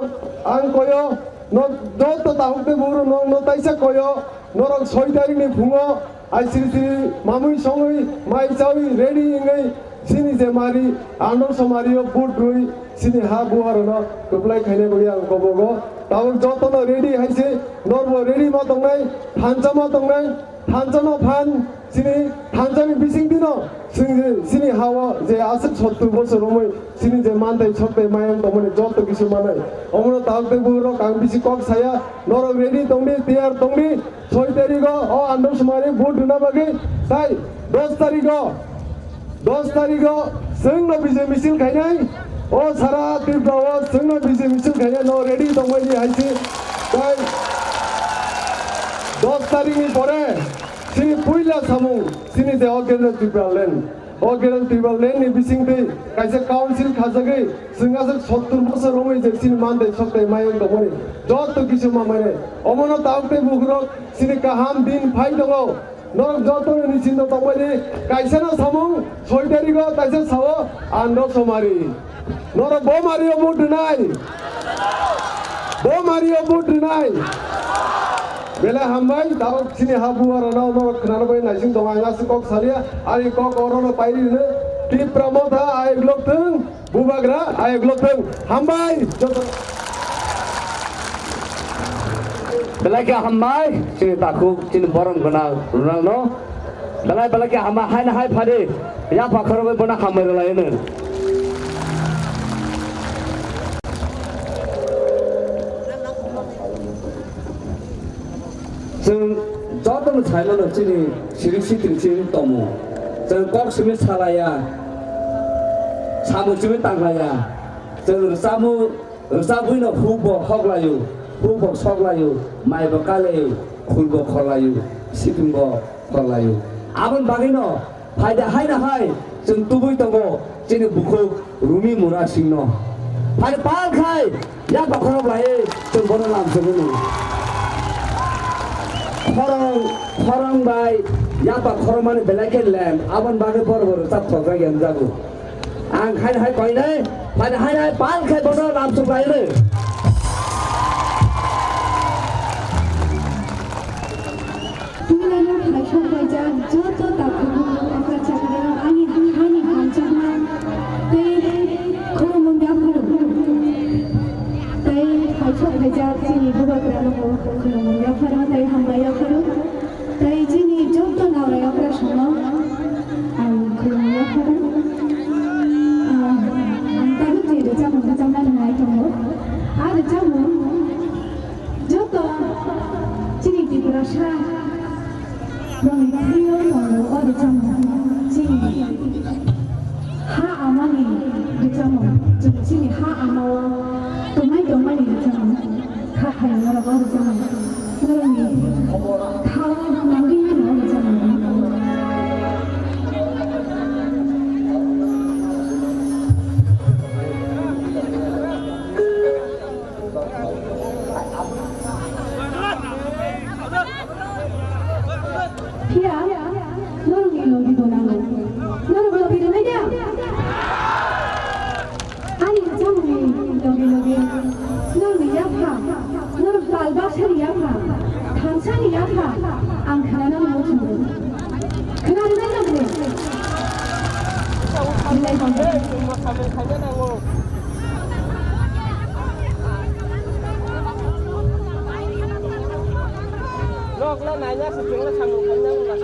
ang koyo, no joto tabuk tei bugrok no, no taisa koyo, norok soi tarikni phungo Ai siri siri mamui songwi mai chawi ready wngwi chini je mari andor somari o vote rwi chini ha bubagrano kwplai khaina bagwi ang kobogo. Tabuk jotono ready hai se norbo ready ma tongnai, thansa ma tongnai, thansa no phan chini thansa ni bising dino chini, chini ha o je aswk sottur bosor romwi chini je mantai soktai mayang tongmani joto kisu manai. Omono tabuk tei bugrok ang bisi kok saya, norok ready tongdi, tiyar tongdi. Soi tarigo o andor somari vote rwna bagwi tai dos tarigo, dos tarigo chwngno bijay misil khainai, o sara Tripura o chwngno bijay misil khainai no ready tongbaidi hai se. Tai dos tarikni pore chini puila samung chini je o Greater Tipraland. O Greater Tipraland ni bisingtwi kaisa council khajagwi chwng aswk sottur bosor romwi je chini mantai soktai mayung tongmani joto kisu mamani. Omono tabuk tei bugrok chini kaham din phai tongo. Norok joto ni chinta tongmani kaisa no samung soi tarigo kaisa sao andor somari. Norok bo mari o vote rwnai. Bo mari o vote rwnai. Belai hambai, tabuk chini ha bubagrano norok khwnana bai naising tongo, ang aswk kok salia, ani kok orono pairi hwno, Tipra Motha ayuk lok thung, bubagra ayuk lok thung, hambai, joto. Belai khe hambai, chini takhuk, chini borom gwnang Runalno. Belai belai khe hambai, haino hai phadi, yapha khorogwi bono hambai rwlaino. Chwng jotono saimano chini siri sitiri chini tomo. Chwng kok simi salaya, samung simi tanglaya. Chwng rwchapmung, rwchapwino hukbo hoklaio, hukbo soklaio, maibo kalaio, khulbo khorlaio, siphingbo khorlaio. Aboni bagwino phaida haino hai chwng tubui tongo chini bukhuk Rumi Mura Singno. Phai pal khai yapha khorok lai chwng bono lam sogwino. Khorang, khorang bai yapha khorokmani belai khe lem, aboni bagwi borok borok chap thokjak yang jago. Ang hai hai koinai, hai hai hai pal khai bono lam suk lai re. Tulano khaisok baijak joto takhuk okra chakra ani hani hamjakma tei khulumung yapharo. Tei khaisok baijak chini bubagrano bo khulumung yapharo tei hambai yapharo. Tei chini joto naorai okra sono ang khulumung yapharo. Ah, ang tabuk je rwchapmung rwchapna nai tongo. A rwchapmung joto chini Tiprasa rokni thwiyo tongo o rwchapmung. Chini ha amani rwchapmung, chini ha amao tongmai tongmani rwchapmung. Kha khairokno rwchapmung. Norokni thao nangwi hwnwi rwchapmung. Phiya norokni logi dona. Samung khaina nango. Nok le naina se chwngno samung khaina nango.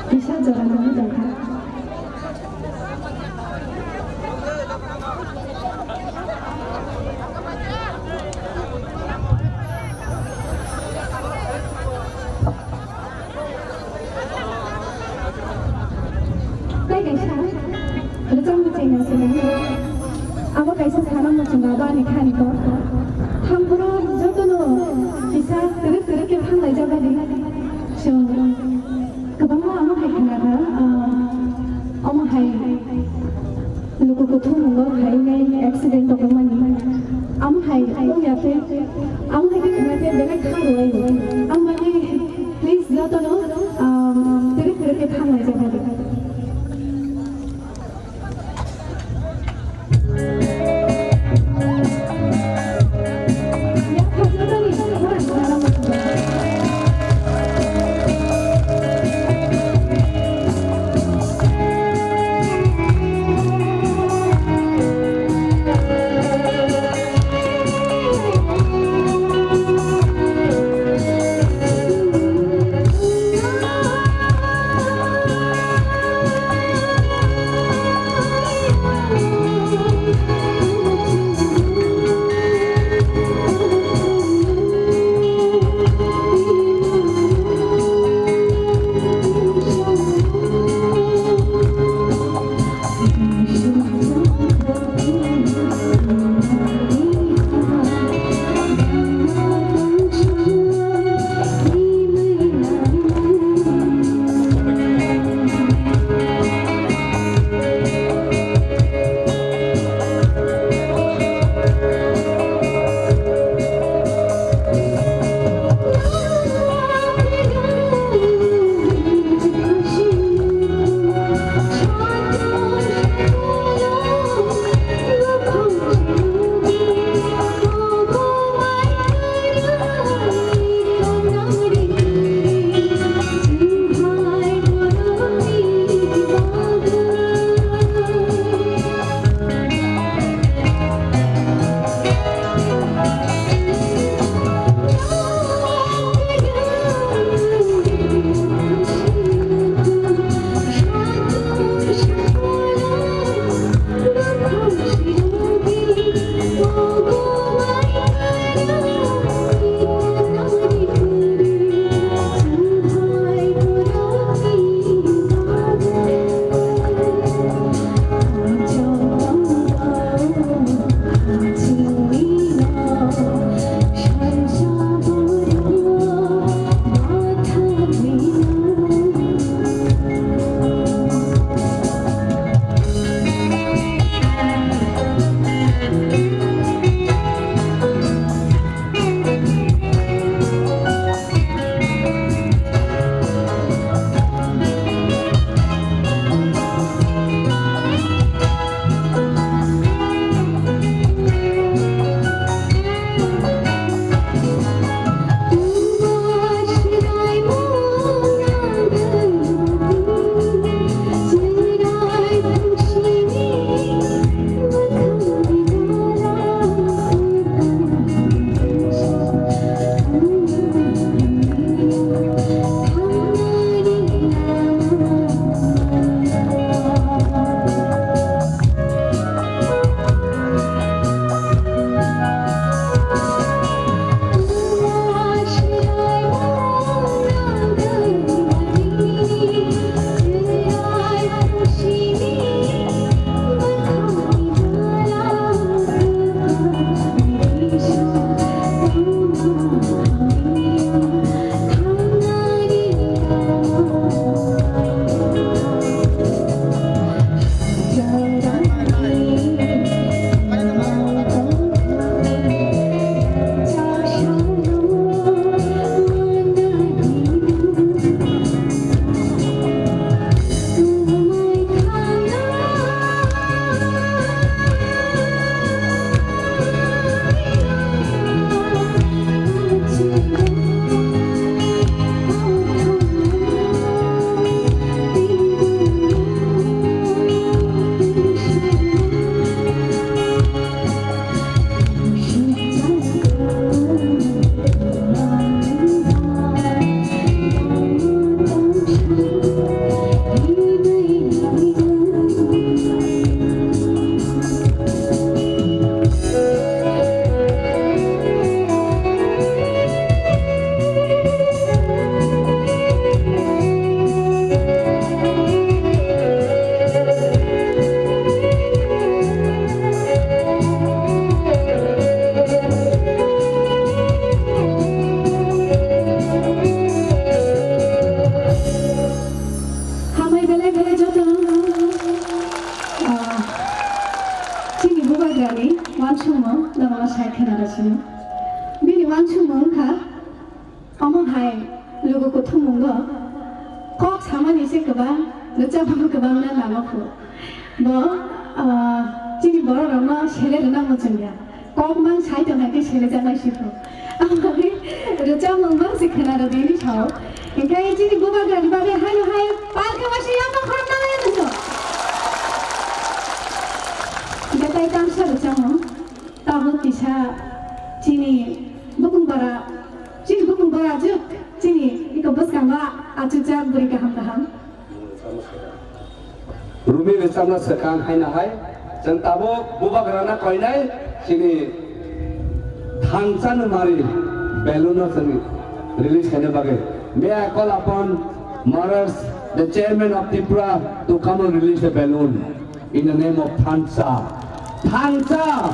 Kisa jora nangwi tongkha. Tei kaisa rwchapmung chengya se nang. Abo kaisa sana muchungo abo ani khani kok. Thangphuru jotono kisa twrwk twrwk khe thanglaijak badi. Chwng kwbangma omo hai khnakha, ah, omo hai luku kuthumung o khainai accident tongmani. Amo hai wngya khe, amo hai khe khna khe belai kha rwui. Ang mani please jotono, um, twrwk twrwk khe thanglaijak badi. Mungo kok samani se kwbang, rwchapmung kwbangna lama kho. Bo, ah, chini borok rokno sele rwna muchungya. Kok mang sai tong hai khe sele jaknai si kho. Ang bagwi rwchapmung mang se khwna rw bini sao. Hinkhe chini bubagrani bagwi haino hai palka masa yapha khorokna lai nungkho. Hinkhe tai tangsa rwchapmung. Tabuk kisa chini bukung bara, chini bukung bara juk, chini iko bwskango achukjak bwrwi kaham kaham. Rumi rwchapna swkang haino hai, chwng tabuk bubagrana koinai chini Thansa Nwmari balloon no chwng release khaina bagwi. May I call upon Maharaj, the chairman of Tripura, to come and release the balloon. In the name of Thansa. Thansa!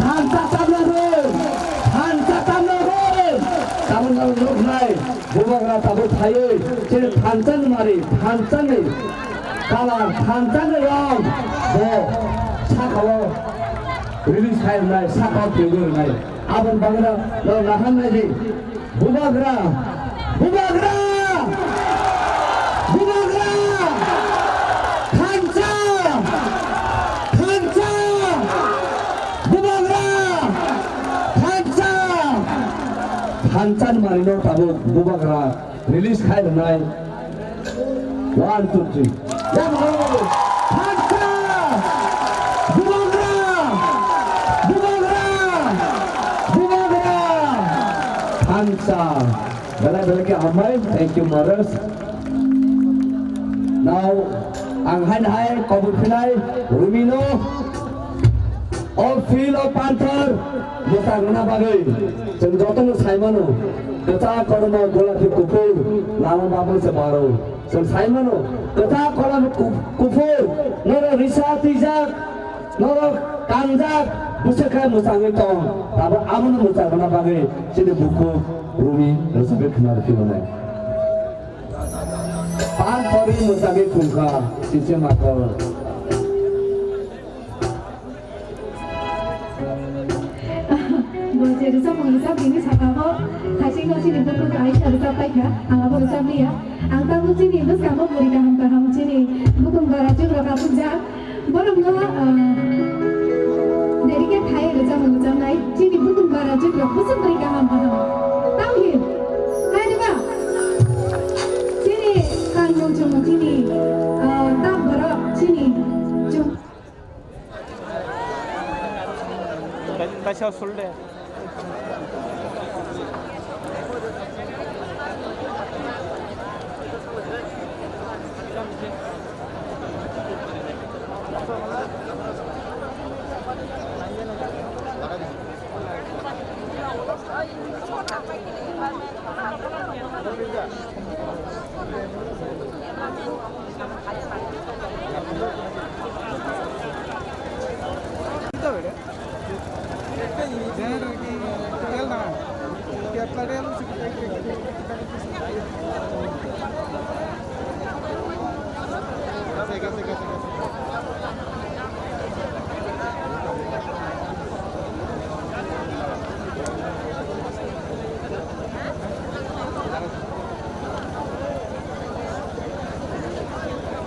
Thansa tamna rw! Thansa tamna rw! Tamna rw nai. Bubagra tabuk thaiwi. Chini Thansa Nwmari. Thansa ni. Kala Thansa ni rong. Bo. Sakao. Release khai nai. Sakao pyogo nai. Abon bagna. Lo nahan nai di. Bubagra! Bubagra! Bubagra! Thansa! Thansa! Bubagra! Thansa! Thansa Nwmari no tabuk Bubagra release khai rwnai. One, two, three. Ya, bhai. Thansa! Bubagra! Bubagra! Bubagra! Thansa! Belai belai khe hambai. Thank you, Maharaj. Now, ang haino hai kobor phinai Rumi no. O field of Panther mwchang rwna bagwi chwng jotono sai mano, kwchak, kormo, golapi, kuphur, lama bapang se baro. Chwng sai mano, kwchak, kormo, ku-, kuphur, norok risa twijak, norok kanjak, bwswk khe mwchangwi tong. Tabuk abono mwchang rwna bagwi chini bukhuk Rumi rwchapwi khwna rw phinanai. Panther ni mwchangwi thung kha, sise makor. Bo je rwchapmung rwchap bini saka bo, thaiching no chini bukhuk Aisha rwchap paikha, ang abo rwchap liya. Ang tabuk chini bwskango bwrwi kaham kaham chini bukung bara chukrok apukjak. Borokno, ah, dedicate khai rwchapmung rwchapnai chini bukung bara chukrok bwswk bwrwi kaham kaham. Tamo hi? Hai diba? Chini kanmung chumung chini, ah, tak borok chini chum- Kaisa sulde.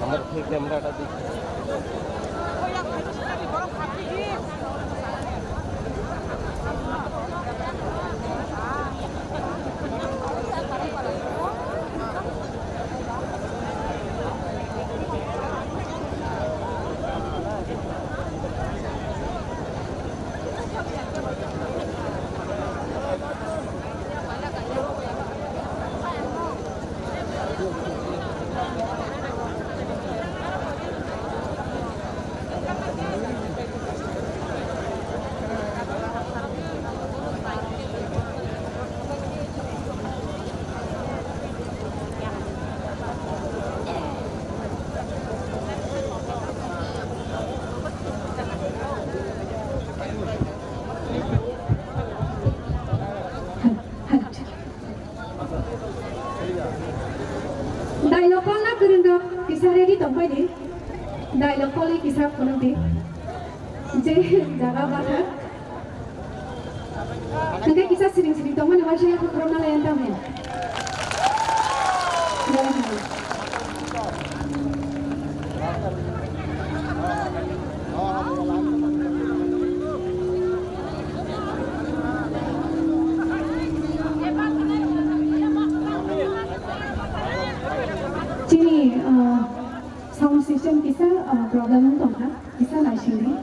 আমার ঠিক ক্যামেরাটা দিচ্ছি। Dialogue call na kwrwng rok kisa ready tong pai di. Dialogue call kisa phunuk di. Je jaga bathak. Hingke kisa siring siring tongmani waisa yakho khorokna lai ang tamni. Chini, ah, sound system kisa, ah, problem wng tongkha, kisa naisingdi.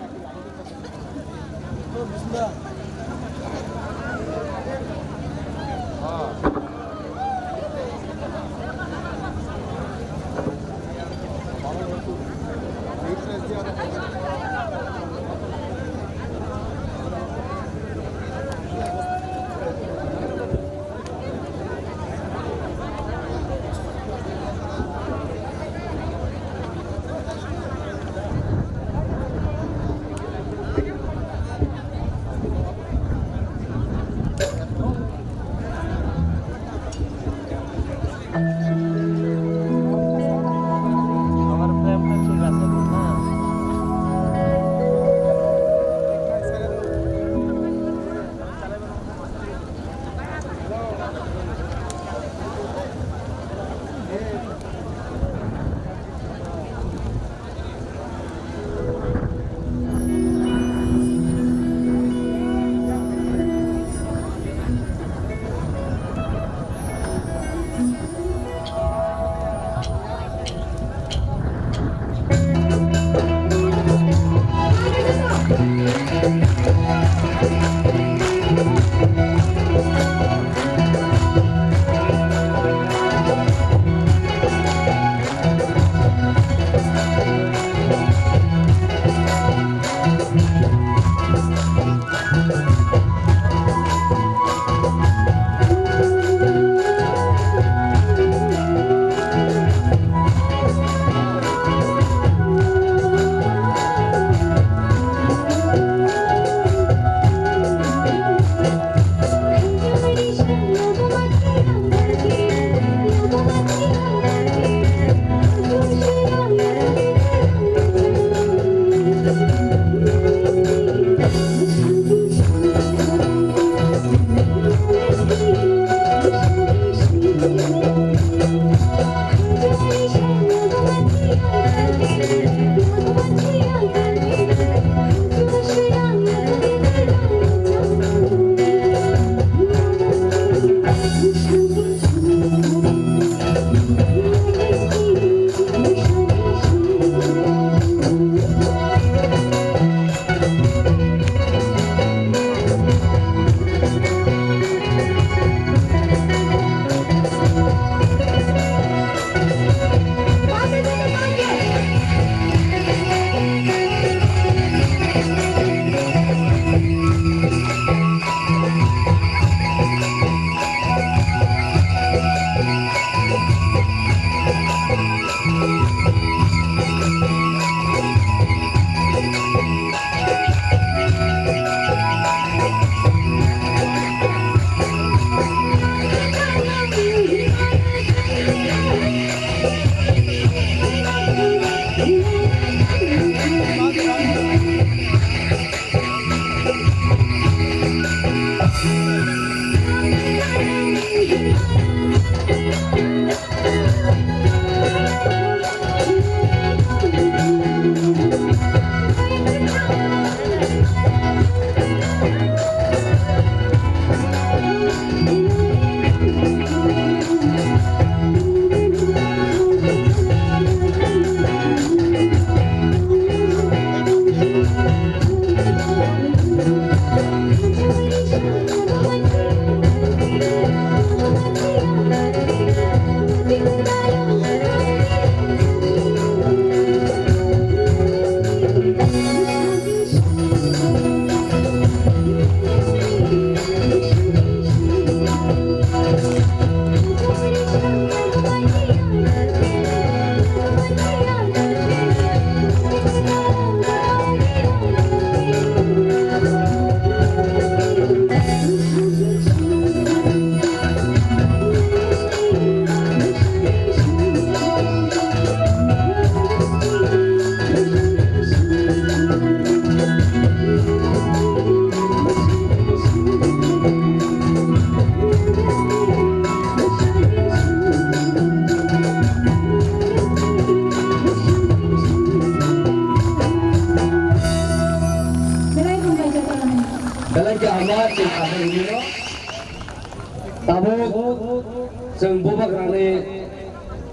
Chwng bubagrani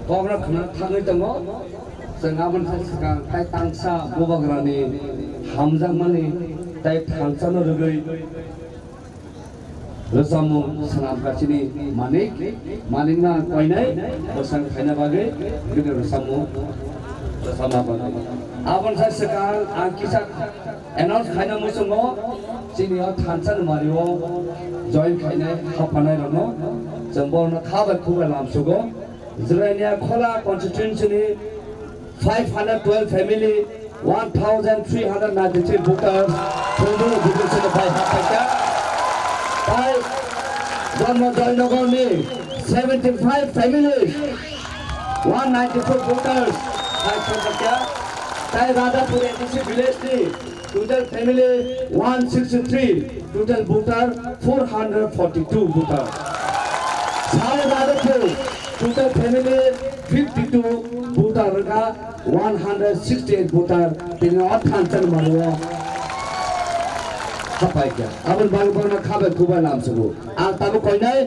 kokrok khna thangwi tongo. Chwng aboni thai swkang tai tangsa bubagrani hamjakmani tai thansano rwgwi rwchapmung swnam kha chini Manik. Manikno ang koinai bwsang khaina bagwi bini rwchapmung rwchapna bagwi. Aboni thai swkang ang kisa announce khaina muchungo chini o thansa ni mario join khainai haphanai rokno chwng borokno kha bai khuk bai lamsugo. Jirania Khola constituency ni five hundred twelve family, one thousand three hundred ninety-three voters, Phundu division bai haphaikha. Tai Janma Joynagar ni seventy-five families, one ninety-four voters, haphaikha. Tai Radhapur A D C village ni total family one sixty-three, total voter four hundred forty-two voter. Sal Radhapur, total family fifty-two, voter wngkha one hundred sixty-eight voter, tini o thansa ni mario haphaikha. Aboni bagwi bono kha bai khuk bai lamsugo. Ang tabuk koinai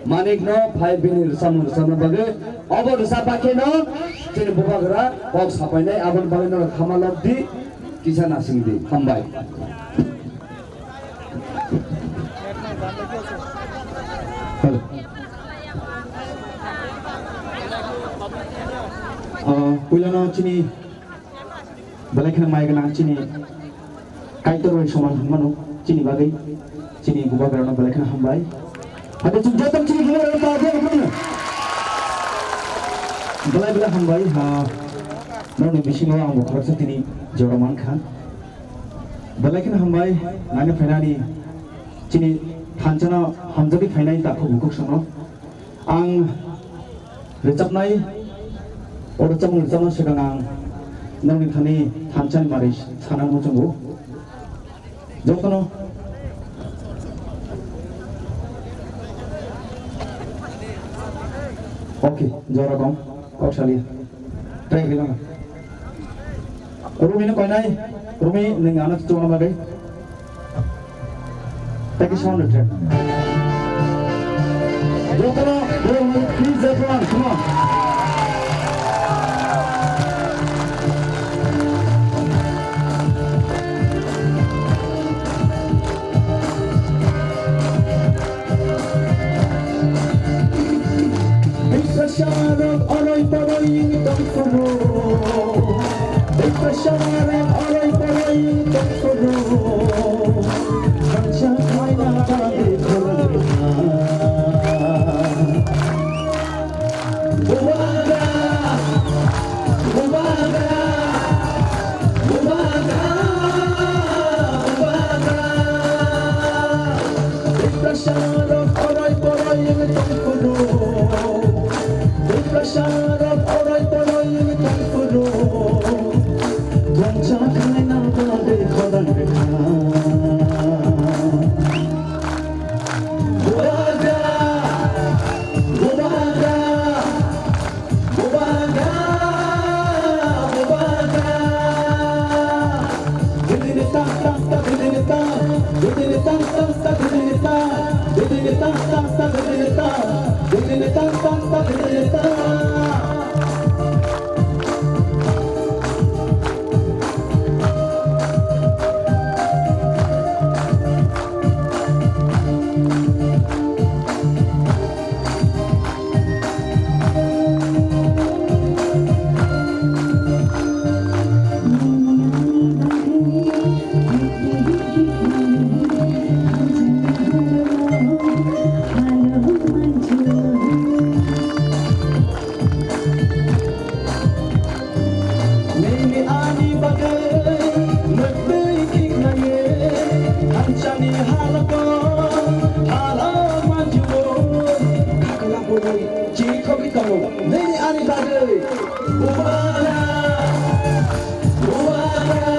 Manik no phai bini rwchapmung rwchapna bagwi, obo rwchap bakheno chini bubagra kok sapainai, aboni bagwi norok khama lok di, kisa nasing di. Hambai. Hello. Ah, puilano chini belai kheno mai gwnang chini Kaitor bai soman hwnmano chini bagwi chini bubagrano belai kheno hambai. Hade chwng joto chini bubagrano ta de hwnmano. Belai belai hambai ha, norokni bisingo ang bo khoroksa tini jora mankha. Belai kheno hambai, nani phainani chini thansano hamjagwi phainai takhuk bukhuk sono. Ang rwchapnai, o rwchapmung rwchapna swkang ang nokni thani thansani mari sana muchungo. Jotono. Okay, jora kong, kok sali. Try kailangan. Rumi no koinai, Rumi nung ano chona bagwi. Thank you so much. Jotono, please, everyone, come on. Biprasarok oroi poroi wngwi tongphuru. Biprasarok oroi poroi wngwi tongphuru. Kangsa khaina bagwi khoroknwi kha. Bubagra! Bubagra! Bubagra, bubagra. Biprasarok oroi poroi wngwi tongphuru. Biprasarok oroi poroi wngwi tongphuru. Kangsa khaina bagwi khoroknwi kha. Bubagra, bubagra. Bubagra, bubagra. Didini ta, ta, ta, didini ta. Didini ta, ta, ta, didini ta. Didini ta, ta, ta, didini ta. Didini ta, ta, ta, didini ta. Nini ani bagwi mwtwi tiknai, thansani halako halak manjio. Kakla bwrwi chirikhogwi tongo. Nini ani bagwi bubagra, bubagra.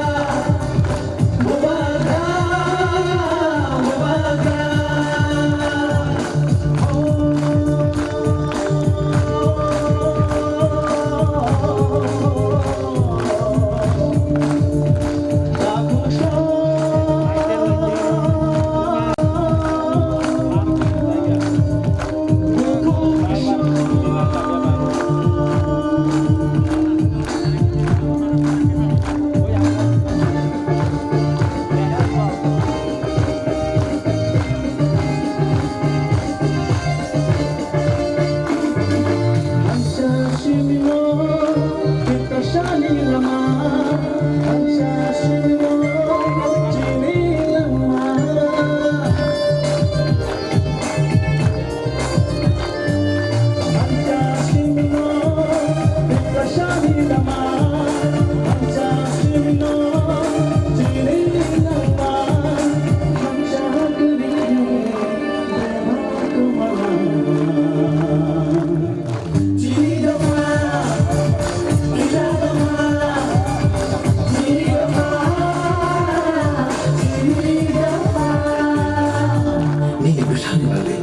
Nini bwsani bagwi.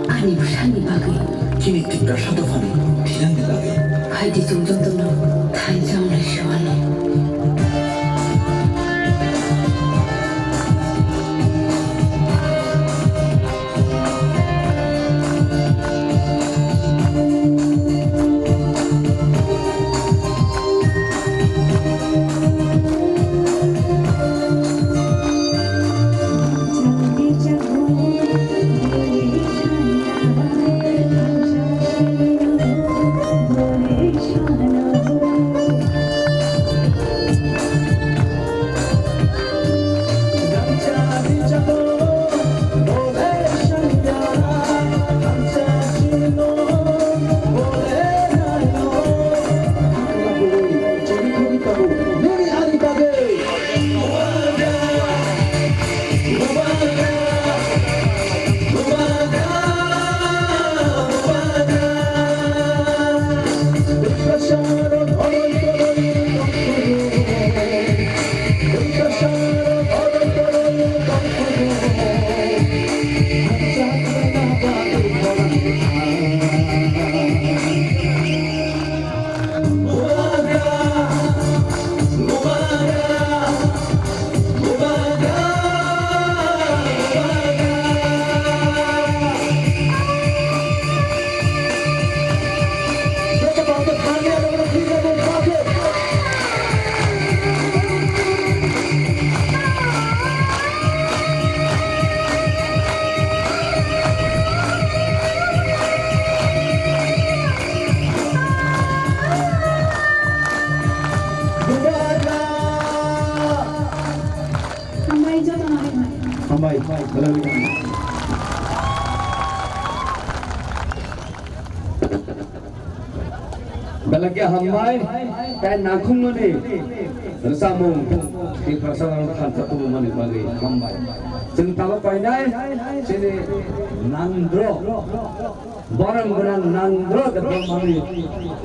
Ani bwsani bagwi. Chini Tiprasa dophani thinangni bagwi. Hai di chwng jotono thaijak lai sewani. Hambai, jotono hambai. Hambai, belai belai. Belai khe hambai, tei nangkhukmani rwchapmung Tiprasa rok thansa tubumani bagwi hambai. Chwng tabuk painai chini nangdro. Borok gwnang nangdro de bormani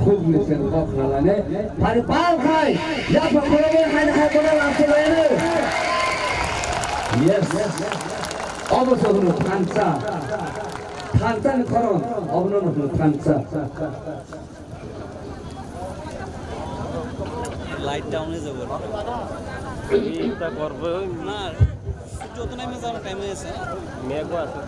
khubni seng kok khnalane. Phari pal khai, yapha khoroknwi haino hai kono lamsok laino. Yes. Obo se hwno thansa. Thansa ni khorang, obono hwno thansa. Light down is over. Ita korbo. Na, joto nai mezar time ase. Mego ase.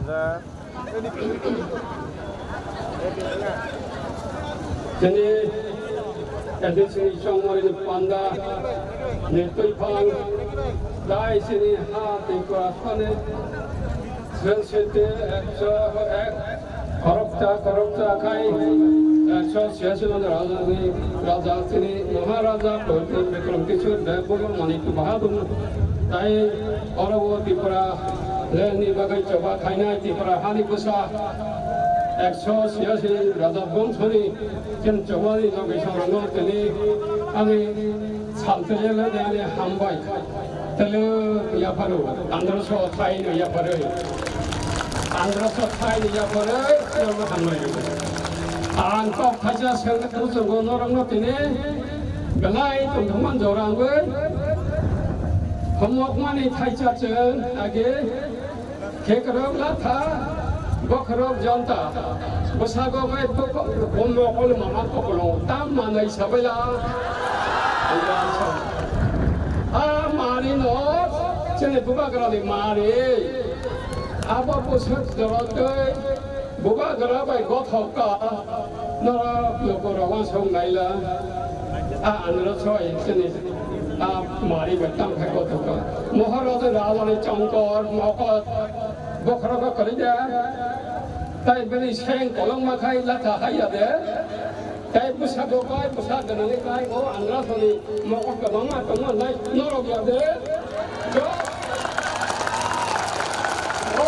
Da. Chini, chini chongmani panda ni twiphang dai chini ha tei kwrwsani sensete ekso ek khoroksa khoroksa khai ekso siyasi raja ni raja chini Maharaja Pradyut Bikram Kishore Dev Bhagwan Manik Bahadur tai oro o Tripura lengni bagwi choba khainai Tripura hani bwsa ekso siyasi raja bongso ni Chini chobani location rokno tini ani saltele le ani hambai. Tele yapharo, andro so thai no yapharo. Andro so thai no yapharo, norok hambai. Ang kok thaisa sengkhe tu chongo norokno tini belai tongthokman jorangwi. Homokmani thaisa chwng age. Khekrok latha, bokhorok jonta, bwsago bai bumrok olo mama kokolong tam manwi sabaila. A mari no, chini bubagrani mari. Abo bwswk jorotwi bubagra bai gothok ka, norok lukurok uansuk naila. A andro soi chini. Mari bai tang khai kothok. Mohor raja raja ni chongkor mokot bokhorok kwrwi de. Tai bini seng kolong ma khai latha hai ya de. Tai bwsa bo bai bwsa gwnangwi bai o angra soni mokot kwbangma tongma nai norok ya de. Jo. O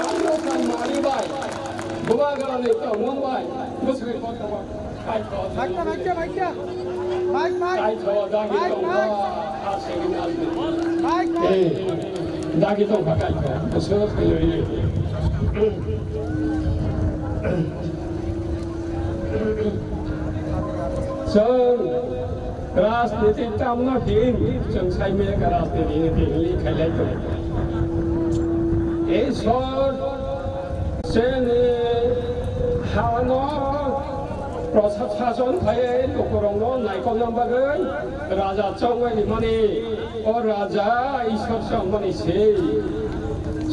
angra san mari bai. Bubagra ni tongmung bai. Bwswk. Maikta, maikta, maikta. Maik, maik. Maik, maik. Maik, maik. Eh, dagi tongkha kaitho. Bwswk khailwi. Chwng rajniti tamno hin, chwng saimaya rajniti hinwi khailai tongo. Ei sor chini hano Prashason khai lukurokno naikolna bagwi raja chongwi rimani, o raja Ishwar chongmani se.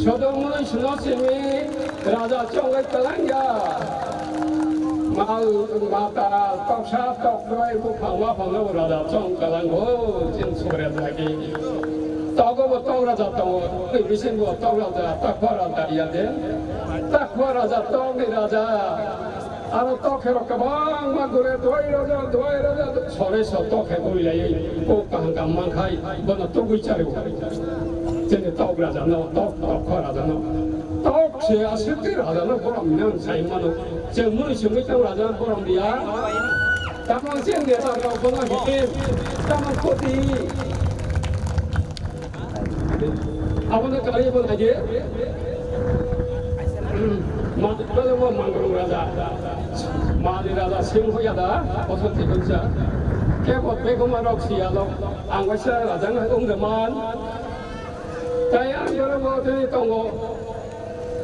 Sodom mwnwi sino simi raja chongwi twlangya. Mal mata toksa tokbroi buphang waphangno raja chong twlango, chini sore jagi. Togo bo tok raja tongo, tei bisingo tok raja, takwa raja ya de. Takwa raja, tokni raja. Aro tokherok kwbangma gure doi raja, doi raja, sore so tokhe guri lai, o kaham kaham mankhai, bono tugui chari. Chini tok raja no, tok, tokwa raja no. Tok se aswk tei raja no borom nang sai mano. Chwng mwnwi simi tang raja borom dia. Tamang chini neta rok bono hitin, tamang koti. Abono kari bo nai di. Mani bele mo Mangrung raja. Mani raja sing hoya da, oso tikunsa. Kebo begoma rok siya lo. Ang waisa raja ngai ung de man. Tai ang bele mo tini tongo.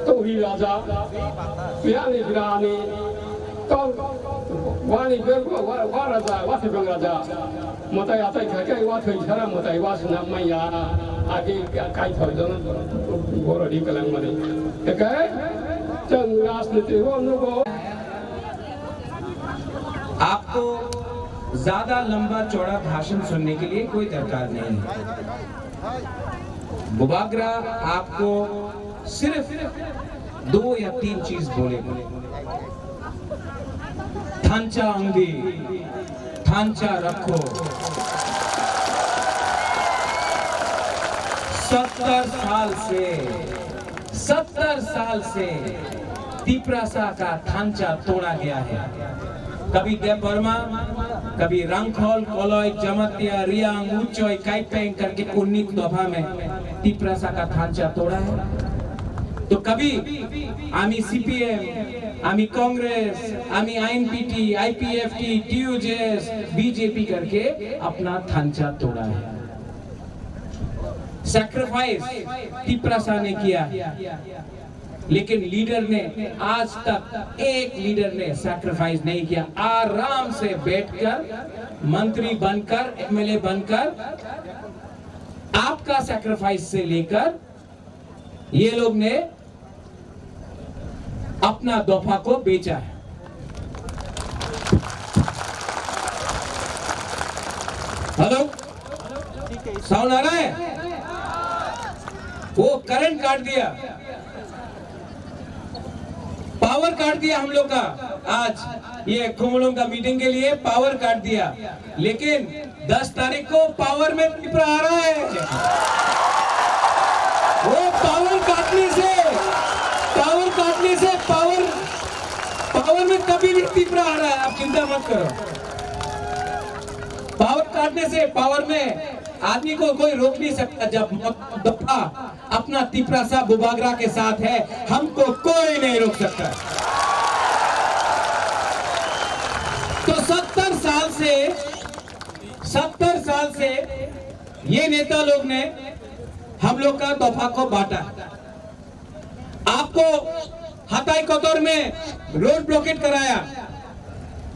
Turi raja. Piani birani. Tong. Wani bele wa, wa raja, wa sibang raja. Mwtai atai kha khe wa thwi sara mwtai wa swnam manya. Agi kai thoi don boro ri kalang mani. Tekai chwng rajniti ro nugo. आपको ज्यादा लंबा चौड़ा भाषण सुनने के लिए कोई दरकार नहीं है। बुबागरा आपको सिर्फ दो या तीन चीज बोलेगा। थांचा अंगदी, थांचा रखो। सत्तर साल से, सत्तर साल से तिपरासा का थांचा तोड़ा गया है। कभी देबबर्मा, कभी रंगखोल, कोलोई, जमातिया, रियांग, उच्चोई, काइपेंग करके उन्नीस दफा में तिपरासा का थांचा तोड़ा है। तो कभी आमी सीपीएम, आमी कांग्रेस, आमी आईएनपीटी, आईपीएफटी, टीयूजेएस, बीजेपी करके अपना थांचा तोड़ा है। सैक्रिफाइस तिपरासा ने किया, लेकिन लीडर ने आज तक, एक लीडर ने सैक्रिफाइस नहीं किया। आराम से बैठकर, मंत्री बनकर, एमएलए बनकर, आपका सैक्रिफाइस से लेकर ये लोग ने अपना दोफा को बेचा है। हेलो, साउंड आ रहा है? वो करंट काट दिया, पावर काट दिया हम लोग का। आज ये खुमलुंग का मीटिंग के लिए पावर काट दिया, लेकिन दस तारीख को पावर में तिपरा आ रहा है। वो पावर काटने से, पावर काटने से पावर, पावर में कभी भी तिपरा आ रहा है, आप चिंता मत करो। पावर काटने से पावर में आदमी को कोई रोक नहीं सकता। जब मौत दफा अपना तिपरासा बुबागरा के साथ है, हमको कोई नहीं रोक सकता। तो सत्तर साल से, सत्तर साल से ये नेता लोग ने हम लोग का दोफा को बांटा। आपको हताई कोतोर में रोड ब्लॉकेट कराया,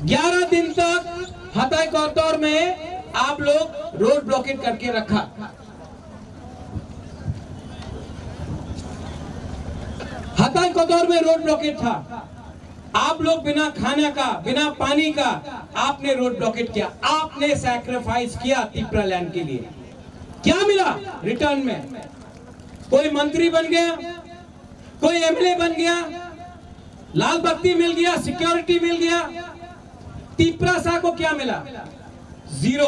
ग्यारह दिन तक हताई कोतोर में आप लोग रोड ब्लॉकेट करके रखा। हताई कोतोर में रोड ब्लॉकेट था। आप लोग बिना खाना का, बिना पानी का आपने रोड ब्लॉकेट किया, आपने सैक्रिफाइस किया तिपरा लैंड के लिए। क्या मिला रिटर्न में? कोई मंत्री बन गया, कोई एमएलए बन गया, लाल बत्ती मिल गया, सिक्योरिटी मिल गया। तिपरासा को क्या मिला? जीरो।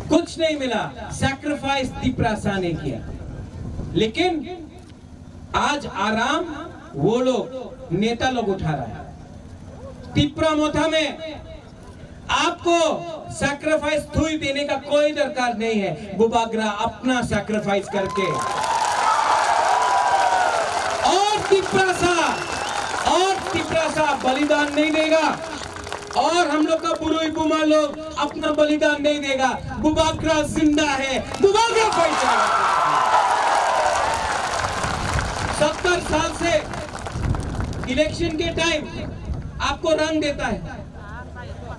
कुछ नहीं मिला। सैक्रिफाइस तिपरासा ने किया। लेकिन आज आराम वो लोग, नेता लोग उठा रहा है। तिपरा मोथा में आपको सैक्रिफाइस थुई देने का कोई दरकार नहीं है। बुबाग्रा अपना सैक्रिफाइस करके और तिपरासा, और तिपरासा बलिदान नहीं देगा। और हम लोग का बुरुई बुमा लोग अपना बलिदान नहीं देगा। बुबाग्रा जिंदा है, बुबाग्रा फाइट जाएगा। सत्तर साल से इलेक्शन के टाइम आपको रंग देता है,